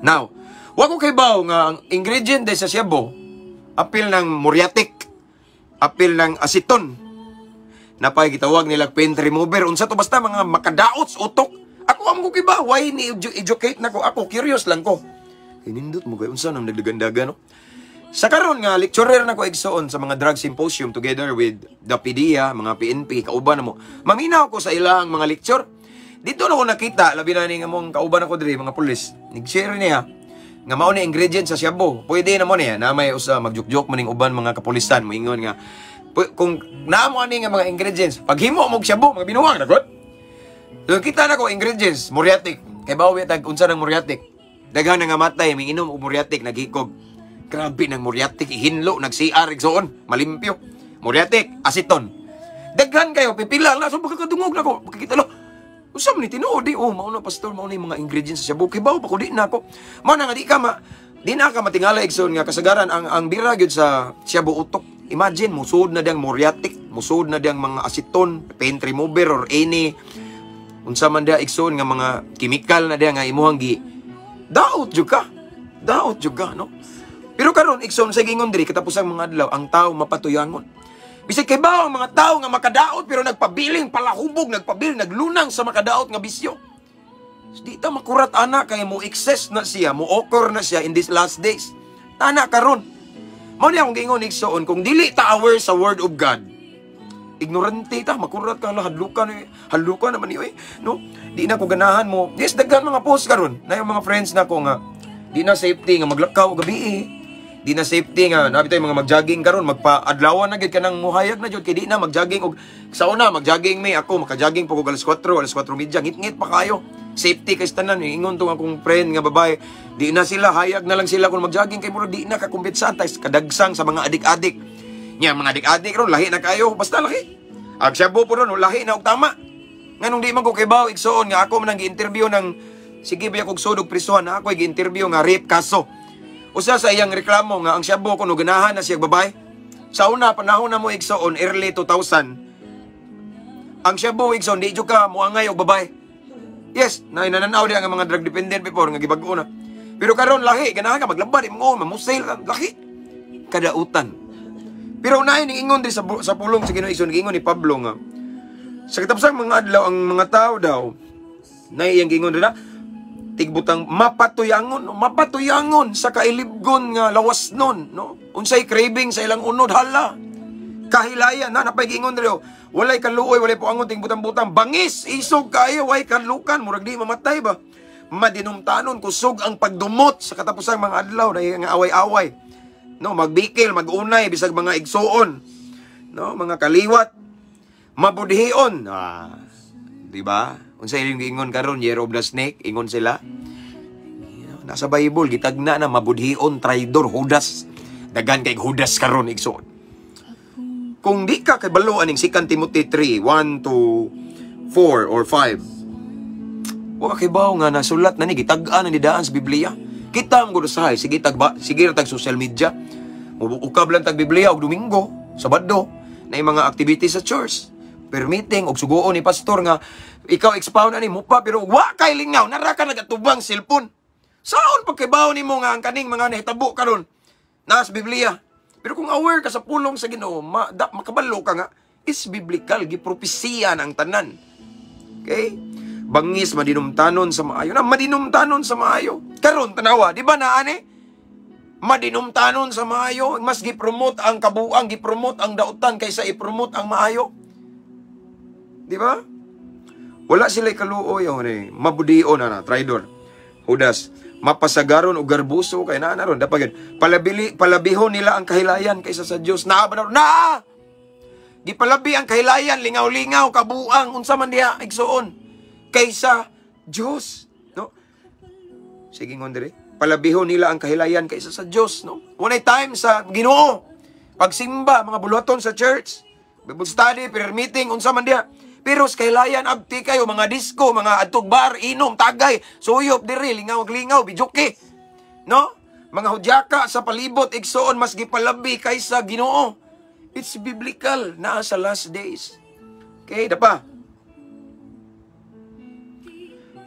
Now, wa ko kaybaw nga ang ingredient sa shabu, apil ng muriatic, apil ng aceton, napay gitawag nila paint remover, unsa to, basta mga makadaot sa utok. Ako am ko kiba, why ni educate na ko, ako curious lang ko. Hinindot mo kay unsa nang nagdagandaga, no? Sa karon nga lecturer na ko igsoon sa mga drug symposium together with the PDEA, mga PNP, kauban na mo. Maminaw ko sa ilang mga lecture. Dito na ko nakita, labi na ni nga mong kauban ako diri, mga pulis. Nag-share niya nga mao ni ingredient sa shabu. Pwede na mo niya na may usa magjok-jok man ning uban mga kapulisan moingon nga kung naa mo ani nga mga ingredients, paghimo mo og shabu, mga binuang na gud. So, kita na ko ingredients, muriatic. Kay bawi tag unsa ng muriatic. Daghan na nga matay minginom og muriatic, naghikog. Grabe ng muriatic, ihinlo, nag-CR igsoon, malimpyo. Muriatic, aceton. Daghan kayo, pipila na so pagkakadungog na ko, pagkakita lo. Unsa man ni tinuod di? Oh, mao na, pastor, mao na yung mga ingredients sa shabu. Kay bawo pa ko, di na ako. Mao na nga di na ka matingala igsoon nga kasagaran ang bira gyud sa shabu utok. Imagine musud na diyang muriatic, musud na diyang mga aceton, paint remover or any unsa man diya igsoon nga mga chemical na diya nga imuhang gi daot jud ka. Daot jud ka, no? Pero karon igsoon sa gingon diri, katapusang mga adlaw ang tao mapatuyangon. Bisag kay ba ang mga tao nga makadaot pero nagpabiling palahubog, nagpabiling naglunang sa makadaot nga bisyo. Di ta makurat ana kay mo excess na siya, mo occur na siya in these last days. Tana karon. Mao ni akong giingon igsoon, kung dili ta aware sa word of God, ignorante ta, makurat ka, hadlukan eh, hadlukan naman niyo eh, no? Di na ko ganahan mo. Yes, daghan mga post karon. Na yung mga friends na ko nga di na safety nga maglakaw gabi eh. Di na safety nga nabi tayo mga magjogging karon, magpa-adlawan na gid kanang muhayag na jud kay di na magjogging og sa una magjogging may ako maka-jogging po ko alas 4, alas 4:30, ngit-ngit pa kayo. Safety kay tanan eh. Ingon tong akong friend nga babae, di na sila, hayag na lang sila kung magjogging kay murag di na ka kumpetsahan kadagsang sa mga adik-adik. Nya mga adik-adik ron lahi na kayo, basta lahi. Ag shabu po ron lahi na og tama. Nganong di man ko kibaw igsoon nga ako man ang gi-interview ng sige ba kog sudog prisuhan na ako gi-interview nga rape kaso. Usa sa iyang reklamo nga ang shabu kuno ganahan na siya babae. Sa una panahon na mo igsoon, early 2000. Ang shabu igsoon di jud ka moangay og babae. Yes, na nananaw di ang mga drug dependent before nga gibag-o na. Pero karon lahi, ganahan ka maglaba di mo mamusail lahi. Kadautan. Pero unahin ning ingon di sa pulong sa Ginoo igsoon, giingon ni Pablo nga sa katapusang mga adlaw ang mga tao daw na iyang giingon na tigbutang mapatuyangon, no? Mapatuyangon sa kailibgon nga lawas nun, no? Unsay craving sa ilang unod, hala. Kahilayan na napay giingon diri, oh. Walay kaluoy, walay puangon tigbutang-butang, bangis, isog kaayo, way kalukan, murag di mamatay ba. Madinumtanon, kusog ang pagdumot sa katapusang mga adlaw na nga away-away. No, magbikil, magunay bisag mga igsuon. No, mga kaliwat, mabudhion. Ah, di ba? Unsa ilang giingon karon, year of the snake, ingon sila. Nasa Bible gitagna na mabudhion, traidor, Judas. Daghan kay Judas karon igsuon. Kung di ka kabalo aning 2 Timothy 3, 1 to 4 or 5, wa ka kibaw nga nasulat na ni, gitag-an na ni daan sa Biblia. Kita ang gud usahay, sige tag ba, sige ra tag social media. Ukab lang tag Biblia og Domingo, Sabado, na yung mga activities sa church. Per meeting og suguon ni pastor nga ikaw expound ani mo pa pero wa kay lingaw, nara ka nagatubang cellphone. Saon pagkibaw nimo nga ang kaning mga nahitabo karon nasa Biblia? Pero kung aware ka sa pulong sa Ginoo, makabalo ka nga is biblical, gipropesiya ang tanan. Okay? Bangis, madinumtanon sa maayo. Na madinumtanon sa maayo. Karon tanawa, di ba na ani? Madinumtanon sa maayo, mas gipromote ang kabuang, gipromote ang dautan kaysa ipromote ang maayo. Di ba? Wala sila kaluoy, oh, ni mabudio na na, traidor. Judas, mapasagaron og garbuso kay naa na ron dapat gyud. Palabili palabihon nila ang kahilayan kaysa sa Dios. Naa ba na ron? Naa! Gipalabi ang kahilayan, lingaw-lingaw, kabuang, unsa man diha igsuon kaysa Dios, no? Sige ngon dire. Palabihon nila ang kahilayan kaysa sa Dios, no? Walay time sa Ginoo. Pagsimba, mga buluhaton sa church, Bible study, prayer meeting, unsa man diha. Pero sa kahilayan, abti kayo, mga disco, mga adtog bar, inom, tagay, suyop diri, lingaw lingaw, bijuke. No? Mga hudyaka sa palibot, igsoon, mas gipalabi kaysa Ginoo. It's biblical, naa sa last days. Okay, dapa.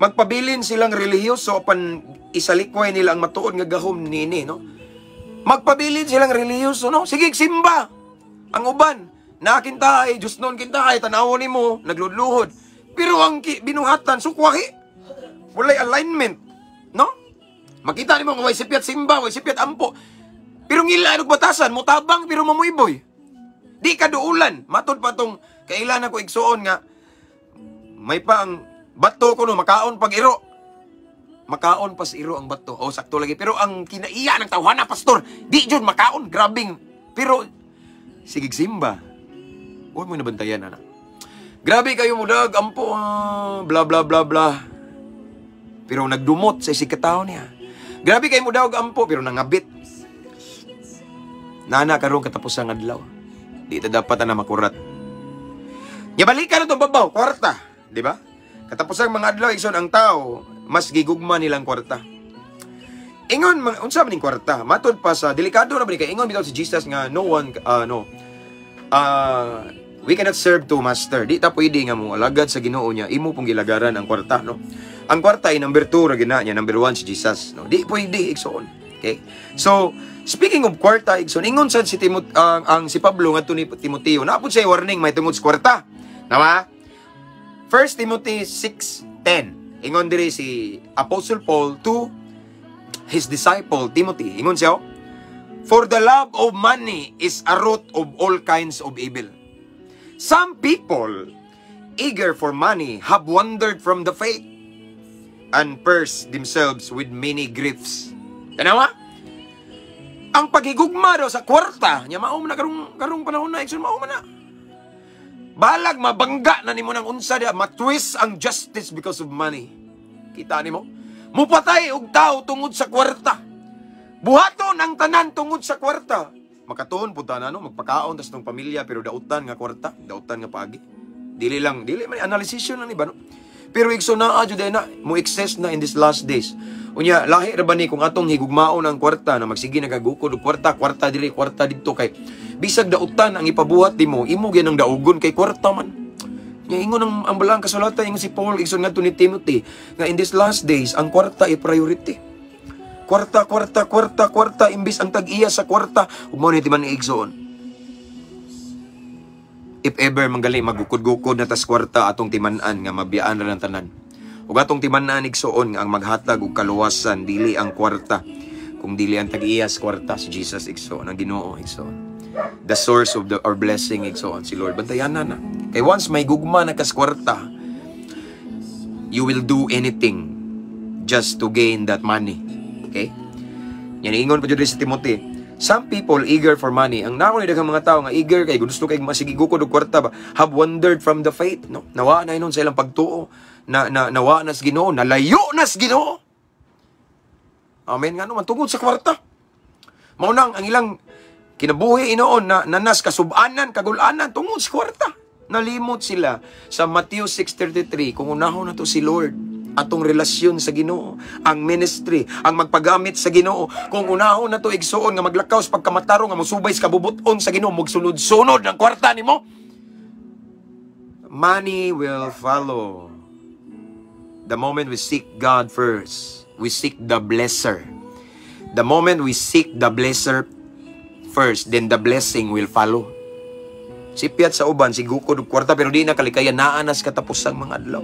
Magpabilin silang relihiyoso apan isalikway nila ang matuod nga gahom nini, no? Magpabilin silang relihiyoso, no? Sige, simba. Ang uban, nakintahay, Diyos noon kintahay, tanawon nimo, nagluluhod. Pero ang binuhatan, sukwahi. Walay alignment, no? Makita nimo nga way sipyat simba, way sipyat ampo. Pero ngila og batasan, mutabang pero mamuyboy. Di ka duulan. Matod pa tong kailan ako, igsuon, nga may pa ang bato ko, no, makaon pag iro. Makaon pas iro ang bato. Oh, sakto lagi. Pero ang kinaiya ng tawhana, pastor, di jud makaon, grabing. Pero sige simba. Huwag mo nabantayan, anak. Grabe kayo mo dag, ampo, ah, bla bla bla bla. Pero nagdumot sa isig katao niya. Grabe kayo mo daw ampo, pero nangabit. Nana karong katapos ang adlaw. Di ta dapat na makurat. Nya balikan na itong babaw, kwarta. Di ba? Katapos ang mga adlaw, igsoon, ang tao, mas gigugma nilang kwarta. Ingon, mga, unsa man ning kwarta? Matod pa sa, delikado na ba ni kay ingon bitaw si Jesus nga no one, no, we cannot serve two master. Di ta pwede nga mo alagad sa Ginoo niya, imo pong gilagaran ang kwarta, no? Ang kwarta ay number 2 ra gina niya, number 1 si Jesus, no? Di pwede, igsoon. Okay? So, speaking of kwarta, igsoon, ingon sad si Timot ang si Pablo ngadto ni Timoteo, naa pud siya warning may tungod sa kwarta. Nawa? 1 Timothy 6:10. Ingon diri si Apostle Paul to his disciple Timothy. Ingon siya, oh, "For the love of money is a root of all kinds of evil. Some people eager for money have wandered from the faith and pierced themselves with many griefs." Tanawa? Ang paghigugma daw sa kwarta, nya mao man na karong karong panahon na, igsoon, mao man na. Balag mabangga na nimo ng unsa diha, matwist ang justice because of money. Kita nimo? Mupatay og tao tungod sa kwarta. Buhaton ang tanan tungod sa kwarta. Makatuon pud ta na, no, magpakaon tas tong pamilya pero dautan nga kwarta, dautan nga paagi. Dili lang, dili man analysis lang ni ba, no? Pero igsoon, naa jud na mo excess na in this last days. Unya lahi ra ba ni kung atong higugmaon ang kwarta na magsige nagagukod og kwarta, kwarta diri, kwarta didto, kay bisag dautan ang ipabuhat nimo, imo gyud ang daugon kay kwarta man. Nya ingon ang balang kasulatan, ingon si Paul, igsoon, ngadto ni Timothy nga in this last days ang kwarta ay priority. Kwarta, kwarta, kwarta, kwarta, imbis ang tag-iya sa kwarta, ug mao ni timan igsoon. If ever manggali magukod-gukod na tas kwarta, atong timan-an nga mabiyaan ra ng tanan. Ug atong timan-an, igsoon, nga ang maghatag og kaluwasan dili ang kwarta, kung dili ang tag-iya sa kwarta, si Jesus, igsoon, ang Ginoo, igsoon. The source of our blessing, igsoon, si Lord. Bantayan na na. Kay once may gugma na kas kwarta, you will do anything just to gain that money. Okay? Yan ingon pa jud si Timothy. Some people eager for money. Ang nako ni daghang mga tao nga eager kay gusto kay masigi gukod og kwarta ba, have wandered from the faith, no? Nawa na inon sa ilang pagtuo. Na, na nawa na sa Ginoo, nalayo na sa Ginoo. Amen, nga man tungod sa kwarta. Mao nang ang ilang kinabuhi inoon na nanas kasub-anan, kagulanan tungod sa kwarta. Nalimot sila sa Matthew 6:33, kung unahon na to si Lord, atong relasyon sa Ginoo, ang ministry, ang magpagamit sa Ginoo. Kung unahon na to, igsuon, nga maglakaw sa pagkamatarong, nga mosubay sa kabubuton sa Ginoo, magsunod-sunod ng kwarta nimo. Money will follow. The moment we seek God first, we seek the blesser. The moment we seek the blesser first, then the blessing will follow. Sipyat sa uban, si gukod og kwarta, pero di na kalikayan, naa nas katapusang mga adlaw.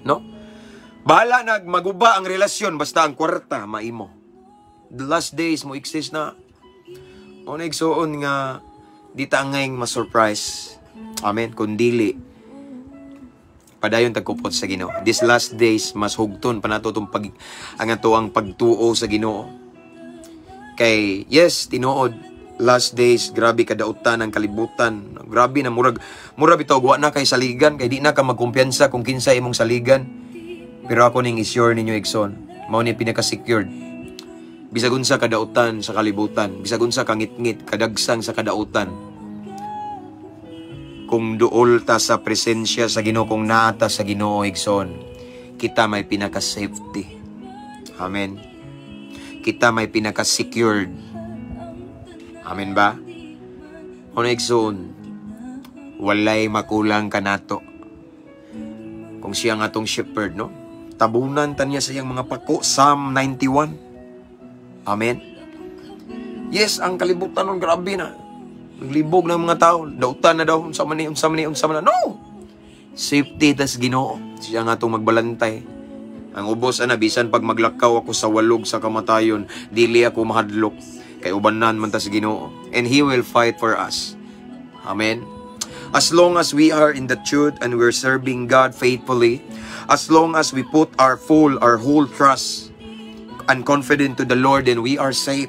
No? Bahala nag maguba ang relasyon basta ang kwarta maimo. The last days mo exist na. O na, igsuon, nga di ta angay ma-surprise. Amen. Kung dili padayon tagkupot sa Ginoo. These last days mas hugton pa nato tong pag ang ato ang pagtuo sa Ginoo. Kay yes, tinuod, last days grabe kadautan ang kalibutan. Grabe na, murag mura bitaw wa na kay saligan kay di na ka magkumpiyansa kung kinsa imong saligan. Pero ako ning i-sure ninyo, igsoon, mao ni pinaka-secured. Bisag unsa kadautan sa kalibutan, bisag unsa kangitngit, kadagsang sa kadautan, kung duol ta sa presensya sa Ginoo, kung naa ta sa Ginoo, igsoon, kita may pinaka-safety. Amen. Kita may pinaka-secured. Amen ba? Ono, igsoon, walay makulang kanato. Kung siya nga atong shepherd, no? Tabunan ta niya sa iyang mga pako, Psalm 91. Amen? Yes, ang kalibutan nun, grabe na. Naglibog ng mga tao, dautan na daw, unsa man ni, unsa man ni, unsa man na. No! Safety tas Ginoo. Siya nga atong magbalantay. Ang ubos ana, bisan pag maglakaw ako sa walog sa kamatayon, dili ako mahadlok kay ubanan man ta sa Ginoo. And He will fight for us. Amen. As long as we are in the truth and we're serving God faithfully, as long as we put our whole trust and confident to the Lord, then we are safe.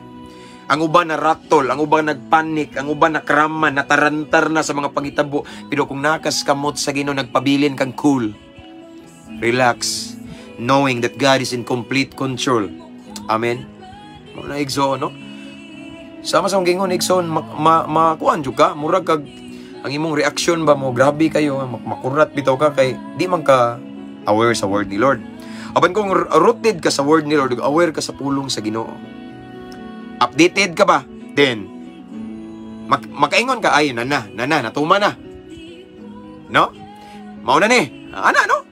Ang uban na ratol, ang uban nagpanik, ang uban nakrama, natarantar na sa mga pangitabo. Pero kung nakas kamot sa Ginoo, nagpabilin kang cool. Relax, knowing that God is in complete control. Amen. Mao na, igsoon, no? Sama sa akong gingon, igsoon, ma, ma, makuan jud ka, murag kag ang imong reaksyon ba mo, grabe kayo, makurat bitaw ka kay di man ka aware sa word ni Lord. Apan kung rooted ka sa word ni Lord, aware ka sa pulong sa Ginoo, updated ka ba? Then, makaingon ka, "Ay, nana, nana, natuma na." No? Mao na ni. Ana, no?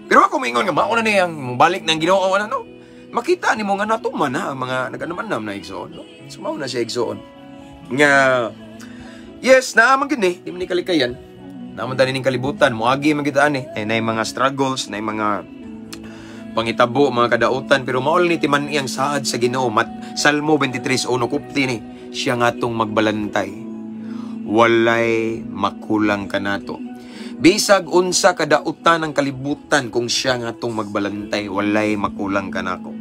Pero ako moingon nga, mao na ni ang balik ng Ginoo, ana, no? Makita nimo nga natuma na ang mga naganaman na igsoon, no? So, mao na siya, igsoon. Nga, yes, naa man gid ni, di man ni kalikayan. Naa man ning kalibutan, moagi man kita ani. Ay, naay mga struggles, naay mga pangitabo, mga kadautan, pero mao ni timan iyang saad sa Ginoo. Mat Salmo 23:1 kupti ni, siya nga atong magbalantay. Walay makulang kanato. Bisag unsa kadautan ang kalibutan, kung siya nga atong magbalantay, walay makulang kanako.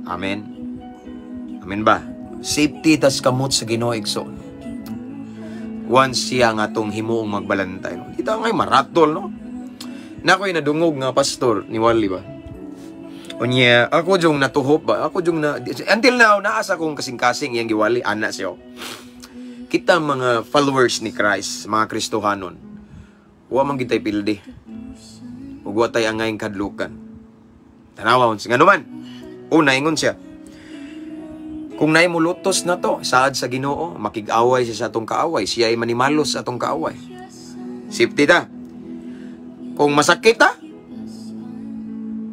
Amen. Amen ba? Safety tas kamot sa Ginoo, igsoon. Once siya nga atong himuong magbalantay, no? Kita ngay maratol, no? Na ako'y nadungog nga pastor ni Wally ba? Unya, ako jung natuhop ba? Ako jung na until now naa sa akong kasing-kasing iyang giwali ana siya. Kita mga followers ni Christ, mga Kristohanon, wa man gid tay pildi. Ug wa tay angayng kadlukan. Tanawa ngano man. Una, ingon siya. Kung naay mulutos na to, saad sa Ginoo, makig-away siya sa atong kaaway, siya ay manimalos sa atong kaaway. Safety ta. Kung masakit ta,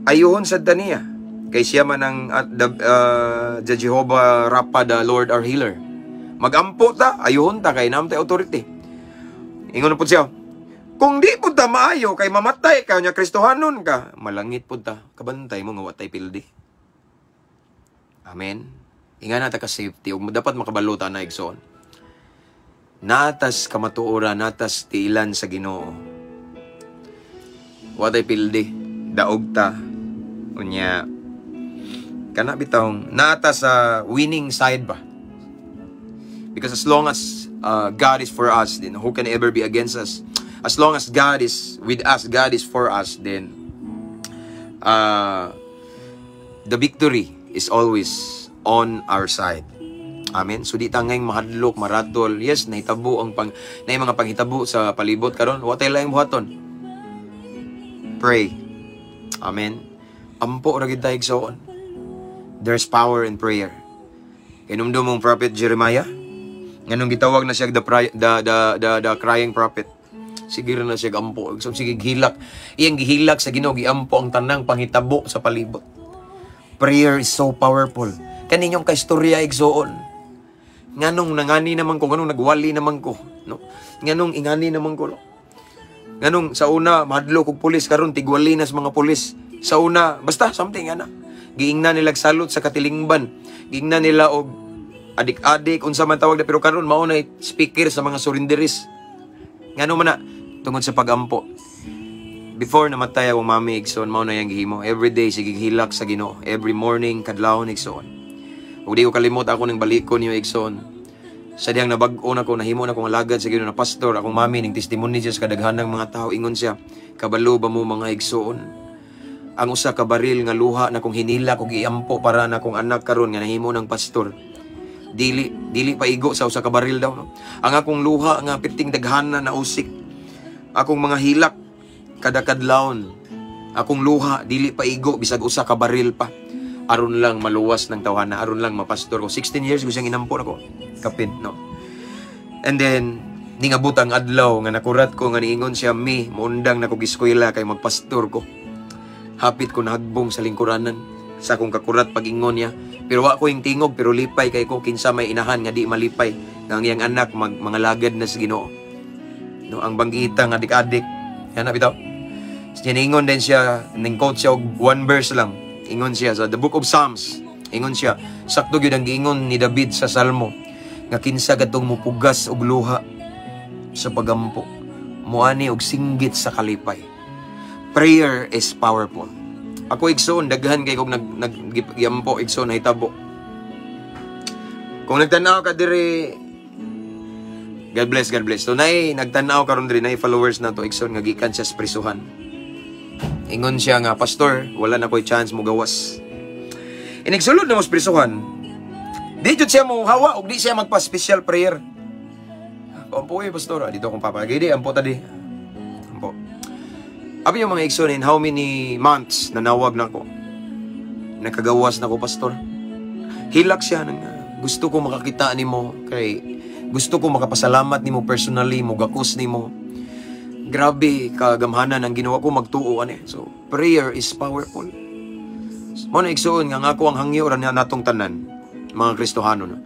ayuhon sad ta niya. Kay siya man ang the Jehovah Rapha, the Lord our healer. Magampo ta, ayuhon ta kay naa man tay authority. Ingon na pud siya. Kung di pud ta maayo kay mamatay ka nya Kristohanon ka, malangit pud ta. Kabantay mo nga wa tay pildi. Amen. Ingana ta ka safety ug dapat makabalo ta na, igsoon. Natas kamatuoran, natas tiilan sa Ginoo. Wa tay pildi, daog ta. Unya kana bitawng nata sa winning side ba? Because as long as God is for us, then who can ever be against us? As long as God is with us, God is for us, then the victory is always on our side. Amen. So di ta ngayong mahadlok, maratol. Yes, nahitabo ang pang na mga panghitabo sa palibot karon. Wa tay laing buhaton. Pray. Amen. Ampo ra gid tayo, igsoon. There's power in prayer. Kinumdum mong Prophet Jeremiah, nganong gitawag na siya the crying prophet. Sige ra na siya ampo. So, sige hilak. Iyang gihilak sa Ginoo, giampo ang tanang panghitabo sa palibot. Prayer is so powerful. Kaninyong kaistorya, igsoon. Nganong nangani naman ko, nganong nagwali naman ko, no? Nganong ingani naman ko, no? Nganong sa una mahadlok og pulis, karon tigwali na sa mga pulis. Sa una, basta something ana. Giingnan nila salot sa katilingban. Giingnan nila og adik-adik unsa man tawag na, pero karon mao na speaker sa mga surrenderies. Ngano man na tungod sa pagampo. Before namatay akong mami, igsoon, mao na yang gihimo. Every day sige hilak sa Ginoo. Every morning kadlawon, igsoon. Ug di ko kalimot ako ning balikon niyo, igsoon. Sa dihang nabag-o na ko, nahimo na akong alagad sa Ginoo na pastor, akong mami ning testimony siya sa kadaghanang mga tao. Ingon siya, "Kabalo ba mo, mga igsoon? Ang usa ka baril nga luha na kong hinilak og iampo para na akong anak karon nga nahimo ng pastor. Dili dili pa igo sa usa ka baril daw, no? Ang akong luha nga perting daghana na usik. Akong mga hilak kada kadlawon. Akong luha dili pa igo bisag usa ka baril pa." Aron lang maluwas ng tawhana, aron lang mapastor ko. 16 years ko siyang inampo nako. Kapin, no. And then ningabot ang adlaw nga nakurat ko nga niingon siya, "Mi, muundang na ko eskwela kay magpastor ko." Hapit ko nahagbong sa lingkuranan sa akong kakurat pag-ingon niya. Pero wa ko yung tingog, pero lipay kay ko. Kinsa may inahan nga di malipay nga ang iyang anak mag mga lagad na sa Ginoo? No, ang banggita nga adik-adik. Yan na bitaw. Siya niingon din siya, ning quote siya og one verse lang. Ingon siya sa the Book of Psalms. Ingon siya, sakto gyud ang giingon ni David sa Salmo nga kinsa kadtong mupugas og luha sa pagampo, muani og singgit sa kalipay. Prayer is powerful. Ako, igsoon, daghan kay kog nag nag giampo, igsoon, nahitabo. Kung nagtanaw ka diri, God bless, God bless. So nay nagtanaw karon diri, nay followers na to, igsoon, nga gikan siya sa prisuhan. Ingon siya nga, "Pastor, wala na ko'y chance mo gawas." Inigsulod na mo sa prisuhan, di jud siya mo hawa og di siya magpa-special prayer. "Ampo eh, pastor. Ah, dito akong papa. Gidi, ampo tadi. Ampo." Abi yung mga igsoon, in how many months nanawag na ko. "Nakagawas na ko, pastor." Hilak siya. Nang, "Gusto ko makakita nimo kay gusto ko makapasalamat nimo personally, mo gakos nimo. Grabe kagamhanan ang ginawa ko magtuo ani." So, prayer is powerful. Mo na, igsoon, nga nga ako ang hangyo ra natong tanan, mga Kristohano, no.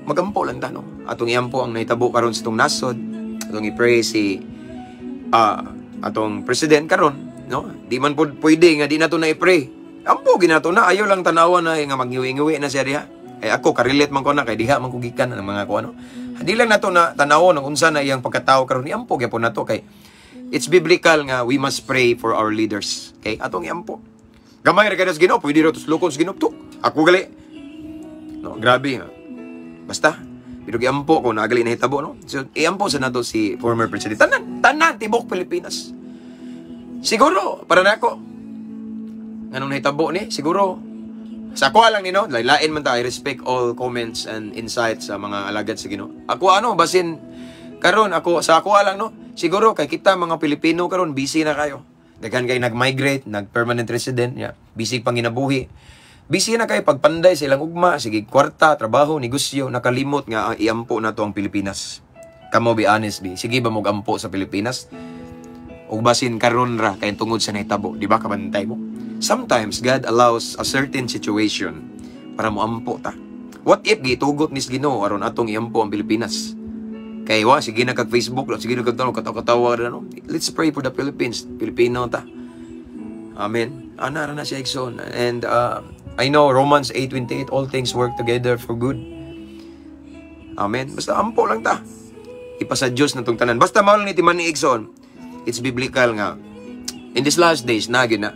Magampo lang ta, no. Atong iampo ang nahitabo karon sa itong nasod. Atong i-pray si atong president karon, no? Di man pod pwede nga di nato na i-pray. Ampo ginato na, ayo lang tanawa na nga maghiwi-ngiwi na siya diha. Eh ako ka-relate man ko na kay diha man ko gikan ng mga ko ano. Di lang nato na tanawon ang unsa na iyang pagkatao karon, iampo gyapon nato kay it's biblical nga we must pray for our leaders. Okay? Atong iampo. Gamay ra kay sa Ginoo, pwede ra tuslokon sa Ginoo. Tuk. Ako gali. No, grabe. Ha? Basta pero giampo ko nagali nahitabo, no. So iampo sa nato si former president. Tanan, tanan tibok Pilipinas. Siguro para nako nganong nahitabo ni, siguro sa ako lang ni, no, lain man ta. I respect all comments and insights sa mga alagad sa Ginoo. Ako ano, basin karon ako sa ako lang, no. Siguro kay kita mga Pilipino karon busy na kayo. Daghan kay nag-migrate, nag-permanent resident, yeah. Busy pang ginabuhi. Busy na kay pagpanday sa ilang ugma, sige kwarta, trabaho, negosyo, nakalimot nga ang iampo na to ang Pilipinas. Kamo, be honest bi, sige ba mo ampo sa Pilipinas? Ug basin karon ra kay tungod sa nahitabo, di ba kabantay mo? Sometimes God allows a certain situation para mo ampo ta. What if gitugot nis Ginoo aron atong iampo ang Pilipinas? Kay wa sige na kag Facebook, sige na kag tanong katawa-katawa na, no. Let's pray for the Philippines. Pilipino ta. Amen. Ana ra na siya, igsoon. And I know Romans 8:28, all things work together for good. Amen. Basta ampo lang ta. Ipasa Dios na tong tanan. Basta mao lang ni timan ni, igsoon. It's biblical nga in these last days na gyud na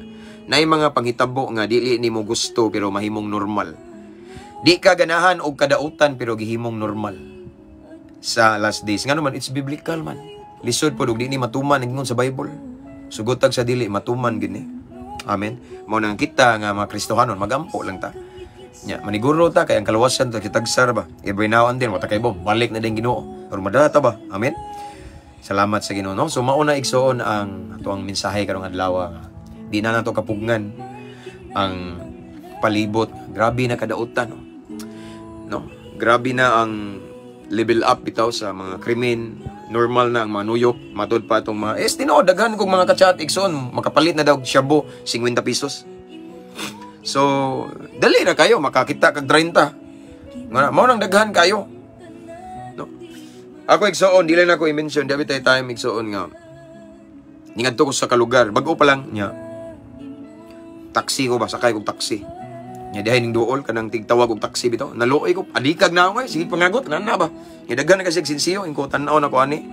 naay mga panghitabo nga dili nimo gusto pero mahimong normal. Di ka ganahan og kadautan pero gihimong normal sa last days. Ngano man, it's biblical man. Lisod pod og di ni matuman ang ingon sa Bible. Sugotag sa dili matuman gini. Amen. Mao nang kita nga mga Kristohanon magampo lang ta. Nya, maniguro ta kay ang kaluwasan ta kitagsar ba. Every now and then, wata kay bo, balik na din Ginoo. Pero madata ba? Amen. Salamat sa Ginoo, no? So mauna, igsoon, ang ato ang mensahe karong adlaw nga di na nato kapugngan ang palibot. Grabe na kadautan, no? No? Grabe na ang level up bitaw sa mga krimen. Normal na ang mga nuyok. Matod pa itong mga... Eh, tinuod, daghan kong mga kachat, igsoon, makapalit na daw shabu, 50 pesos. So, dali na kayo, makakita kag 30. Nga, mao nang daghan kayo. No? Ako, igsoon, di lang ako i-mention, di tayo time, igsoon, nga ningadto ko sa kalugar, bago pa lang niya. Taxi ko ba, sakay kog taxi. Nya dihay ning duol kanang tigtawag og taxi bitaw. Naluoy ko, adikag na ako eh, sige pangagot, na na ba. Nya daghan na kasi sinsiyo, ingko tan-aw na ko ani.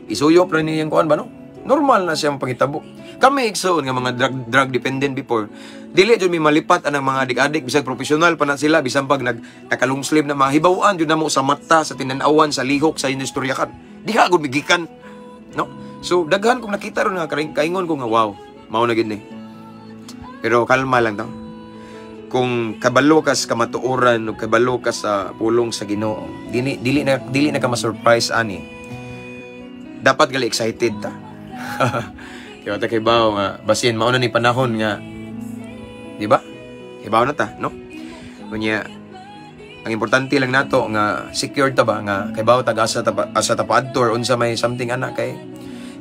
Isuyop ra ni iyang kuan ba, no? Normal na siyang pangitabo. Kami, igsoon, nga mga drug dependent before, dili jud mi malipat anang mga adik-adik bisag professional pa na sila, bisan pag nag nakalong sleeve na, mahibaw-an jud namo sa mata, sa tinanawan, sa lihok, sa istoryakan. Di ka gud migikan. No? So daghan kong nakita ron nga kaingon ko nga wow, mao na gid ni. Pero kalma lang to. Kung kabalo ka sa kamatuoran o kabalo ka sa pulong sa Ginoo, dili na ka ma-surprise ani. Dapat gali excited ta. Kaya ta kay bawo nga basin mao na ni panahon nga, di ba? Ibaw na ta, no? Kunya, ang importante lang nato nga secured ta ba, nga kay bawo tag asa ta asa ta paadto or unsa may something ana, kay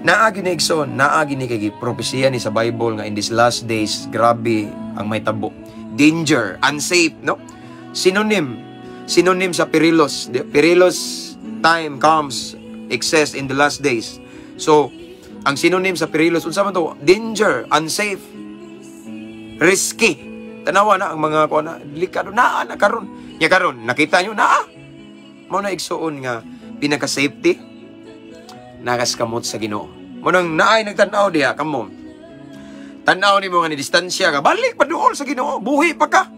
naa gyud ni, igsoon, naa gyud ni, kay propesiya ni sa Bible nga in these last days grabe ang may tabo, danger, unsafe, no? Synonym sa perilous. The perilous time comes excess in the last days. So ang synonym sa perilous, unsa man to? Danger, unsafe, risky. Tanawa na ang mga kuan na delikado naa na karon. Nya karon nakita nyo naa. Mao na, igsuon, nga pinaka safety nakas kamot sa Ginoo. Mao nang naay nagtan-aw diha kamo. Tan-aw nimo nga ni distansya ka, balik pa duol sa Ginoo, buhi pa ka.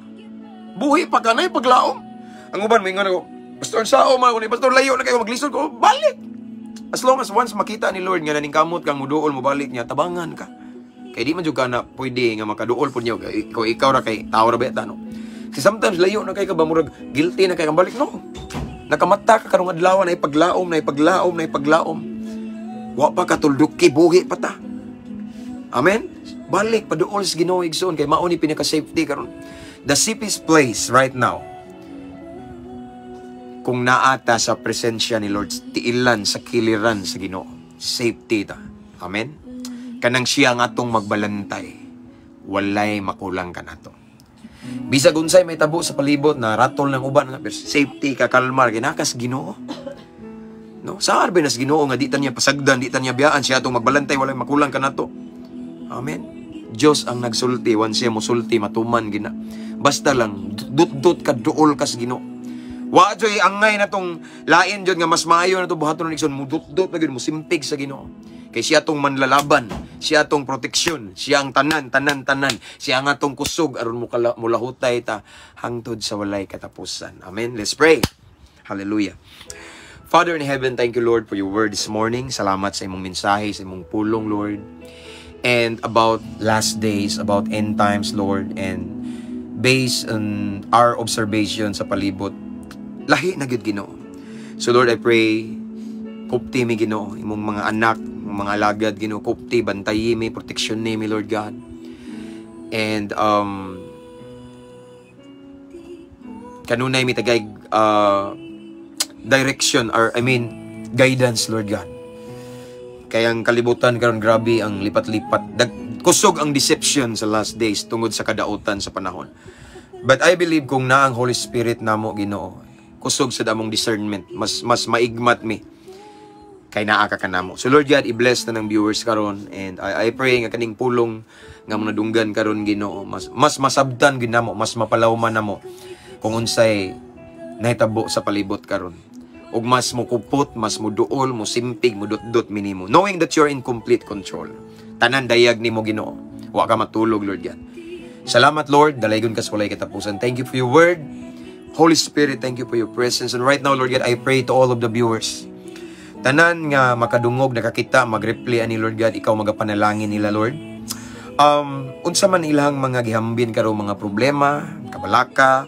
Buhi pa ka na paglaom. Ang uban moingon ako, "Pastor, sao man ako ni pastor, layo na kayo, maglisod ko." Balik. As long as once makita ni Lord nga naningkamot kang muduol, mo balik niya, tabangan ka. Kay di man jud ka na pwede nga makaduol pud niyo. Ikaw, ikaw ra kay tao ra ba no? Kasi sometimes layo na kay ka ba, murag guilty na kay kang balik, no. Nakamata ka karong adlaw na ipaglaom, na ipaglaom, na ipaglaom. Wa pa katulduki, buhi pa ta. Amen? Balik paduol sa Ginoo, igsoon, kay mao ni pinaka safety karon. The safest place right now kung naata sa presensya ni Lord, tiilan sa kiliran sa Ginoo. Safety ta. Amen? Kanang siya nga atong magbalantay. Walay makulang kanato. Bisag unsay may tabo sa palibot na ratol ng uban nga, pero safety ka, kalmar ginakas Ginoo. No? Sa arbe nas Ginoo nga di ta niya pasagdan, di ta niya biyaan, siya atong magbalantay, walay makulang kanato. Amen. Diyos ang nagsulti, once siya musulti, matuman gina. Basta lang dut-dut ka, duol ka sa Ginoo. Wa joy angay na tong lain jud nga mas maayo na to buhaton ng igsoon, mudut-dut na gyud, musimpig sa Ginoo. Kay siya tong manlalaban, siya tong proteksyon, siya ang tanan, tanan, tanan. Siya ang atong kusog aron mo mulahutay ta hangtod sa walay katapusan. Amen. Let's pray. Hallelujah. Father in heaven, thank you, Lord, for your word this morning. Salamat sa imong mensahe, sa imong pulong, Lord. And about last days, about end times, Lord, and based on our observation sa palibot, lahi na gyud, Ginoo. So Lord, I pray, kupti mi, Ginoo, imong mga anak, imong mga alagad, Ginoo, kupti, bantayi mi, protection ni mi, Lord God. And kanunay mi tagay direction or, I mean, guidance, Lord God. Kaya ang kalibutan karon, grabe ang lipat-lipat. Kusog ang deception sa last days tungod sa kadautan sa panahon. But I believe kung naa ang Holy Spirit namo, Ginoo, kusog sa among discernment, mas mas maigmat mi kay naa ka kanamo. So Lord God, i-bless na ng viewers karon and I pray nga kaning pulong nga mga nadunggan karon, Ginoo, mas mas masabtan gid namo, mas mapalawman namo kung unsay nahitabo sa palibot karon. Ug mas mukupot, mas muduol, musimpig, mudutdot minimo, knowing that you're in complete control. Tanan dayag nimo, Ginoo. Wa ka matulog, Lord God. Salamat, Lord, dalaygon ka sa walay katapusan. Thank you for your word. Holy Spirit, thank you for your presence. And right now, Lord God, I pray to all of the viewers. Tanan nga makadungog, nakakita, mag-reply ani, Lord God, ikaw magapanalangin nila, Lord. Unsa man ilang mga gihambin karon mga problema, kabalaka,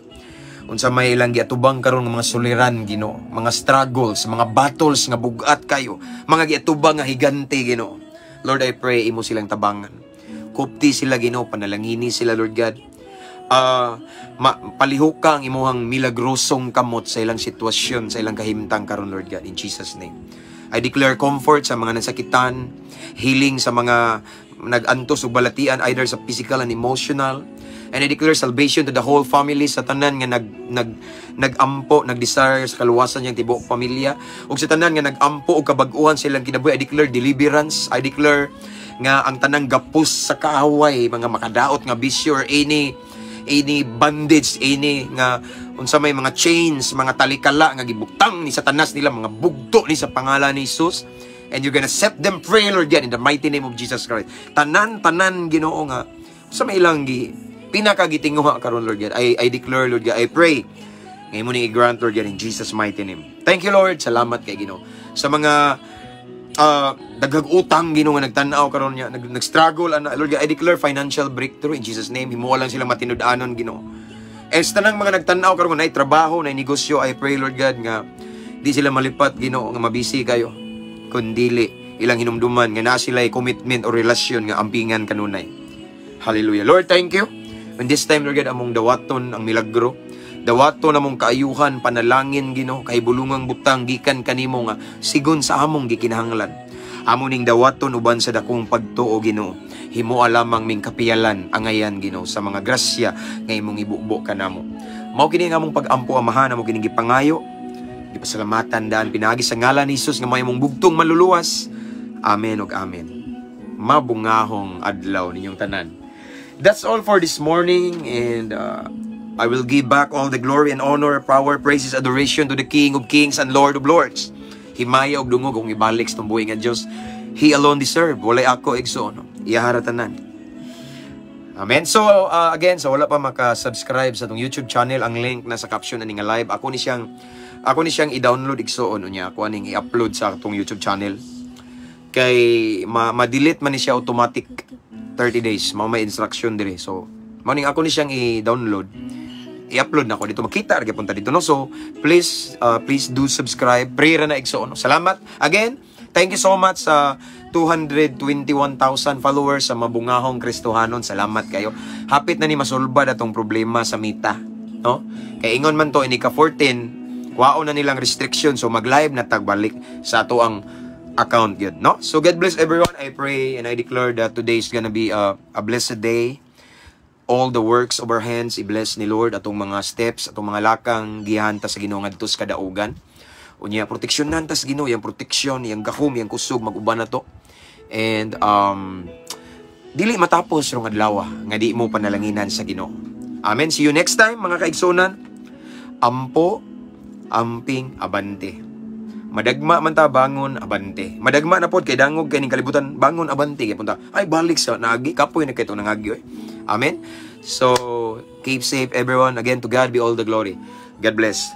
unsa may ilang giatubang karon nga mga suliran, Ginoo, mga struggles, mga battles nga bugat kayo, mga giatubang nga higante, Ginoo. Lord, I pray imo silang tabangan. Kupti sila, Ginoo, panalangini sila, Lord God. Palihok ka ang imuhang milagrosong kamot sa ilang sitwasyon, sa ilang kahimtang karon, Lord God, in Jesus' name. I declare comfort sa mga nasakitan, healing sa mga nag-antos og balatian either sa physical and emotional. And I declare salvation to the whole family, sa tanan nga nag nag nagampo, nag-desire sa kaluwasan niyang tibuok pamilya, ug sa tanan nga nagampo og kabag-uhan sa ilang kinabuhi, I declare deliverance. I declare nga ang tanang gapos sa kaaway, mga makadaot nga bisyo or any bandage, any nga unsa may mga chains, mga talikala nga gibutang ni Satanas nila, mga bugto ni sa pangalan ni Jesus. And you're gonna set them free, Lord God, in the mighty name of Jesus Christ. Tanan, tanan, Ginoo, nga sa may ilang gi pinakagitinguha karon, Lord God, I declare, Lord God, I pray ngayon mo ni i-grant, Lord God, in Jesus' mighty name. Thank you, Lord. Salamat kay Ginoo. Sa mga daghag utang, Ginoo, nga nagtan-aw karon niya, nag-struggle ana, Lord God, I declare financial breakthrough in Jesus' name. Himuha lang sila matinud-anon, Ginoo. Eh sa tanang mga nagtan-aw karon nga naay trabaho, naay negosyo, I pray, Lord God, nga di sila malipat, Ginoo, nga mabisi kayo. Kundili ilang hinumduman nga naa sila commitment o relasyon nga ampingan kanunay. Hallelujah. Lord, thank you. And this time, Lord God, among dawaton ang milagro. Dawaton among kaayuhan, panalangin, Ginoo, kahibulungang butang gikan kanimo nga sigon sa among gikinahanglan. Amo ning dawaton uban sa dakong pagtuo, Ginoo. Himoa lamang ming kapiyalan angayan, Ginoo, sa mga grasya nga imong ibubo kanamo. Mao kini ang among pag-ampo, Amahan, amo kining gipangayo. Gipasalamatan daan pinaagi sa ngalan ni Jesus nga may imong bugtong maluluwas. Amen ug amen. Mabungahong adlaw ninyong tanan. That's all for this morning, and I will give back all the glory and honor, power, praises, adoration to the King of Kings and Lord of Lords. Himaya og dungog kung ibalik sa tumbuhi nga Dios. He alone deserve. Walay ako, igsoon. No? Iyahara tanan. Amen. So, again, sa wala pa maka-subscribe sa atong YouTube channel, ang link na sa caption ani nga live. Ako ni siyang i-download, igsoon, unya ako aning i-upload sa atong YouTube channel. Kay ma-delete man ni siya automatic 30 days. Mao may instruction dire. So, mao ning ako ni siyang i-download. I-upload na ko dito, makita ra gyapon ta dito, no. So, please do subscribe. Pray ra na, igsoon, no? Salamat. Again, thank you so much sa 221,000 followers sa Mabungahong Kristohanon. Salamat kayo. Hapit na ni masulbad atong problema sa Meta, no? Kay ingon man to, ini ka 14, kwaon na nilang restriction, so mag-live na tagbalik sa ato ang account gyud, no? So God bless everyone. I pray and I declare that today is gonna be a blessed day. All the works of our hands i-bless ni Lord, atong mga steps, atong mga lakang gihan ta sa Ginoo ngadto sa kadaugan. Unya proteksyonan ta sa Ginoo, yang proteksyon, yang gahom, yang kusog mag-uban na to. And dili matapos rong adlaw nga di mo panalanginan sa Ginoo. Amen. See you next time, mga kaigsunan. Ampo, amping, abante. Madagma man ta, bangon, abante. Madagma na pod kay dangog kay ning kalibutan, bangon, abante kay punta. Ay, balik sa naagi, kapoy na kay to nangagi oy. Amen. So, keep safe, everyone. Again, to God be all the glory. God bless.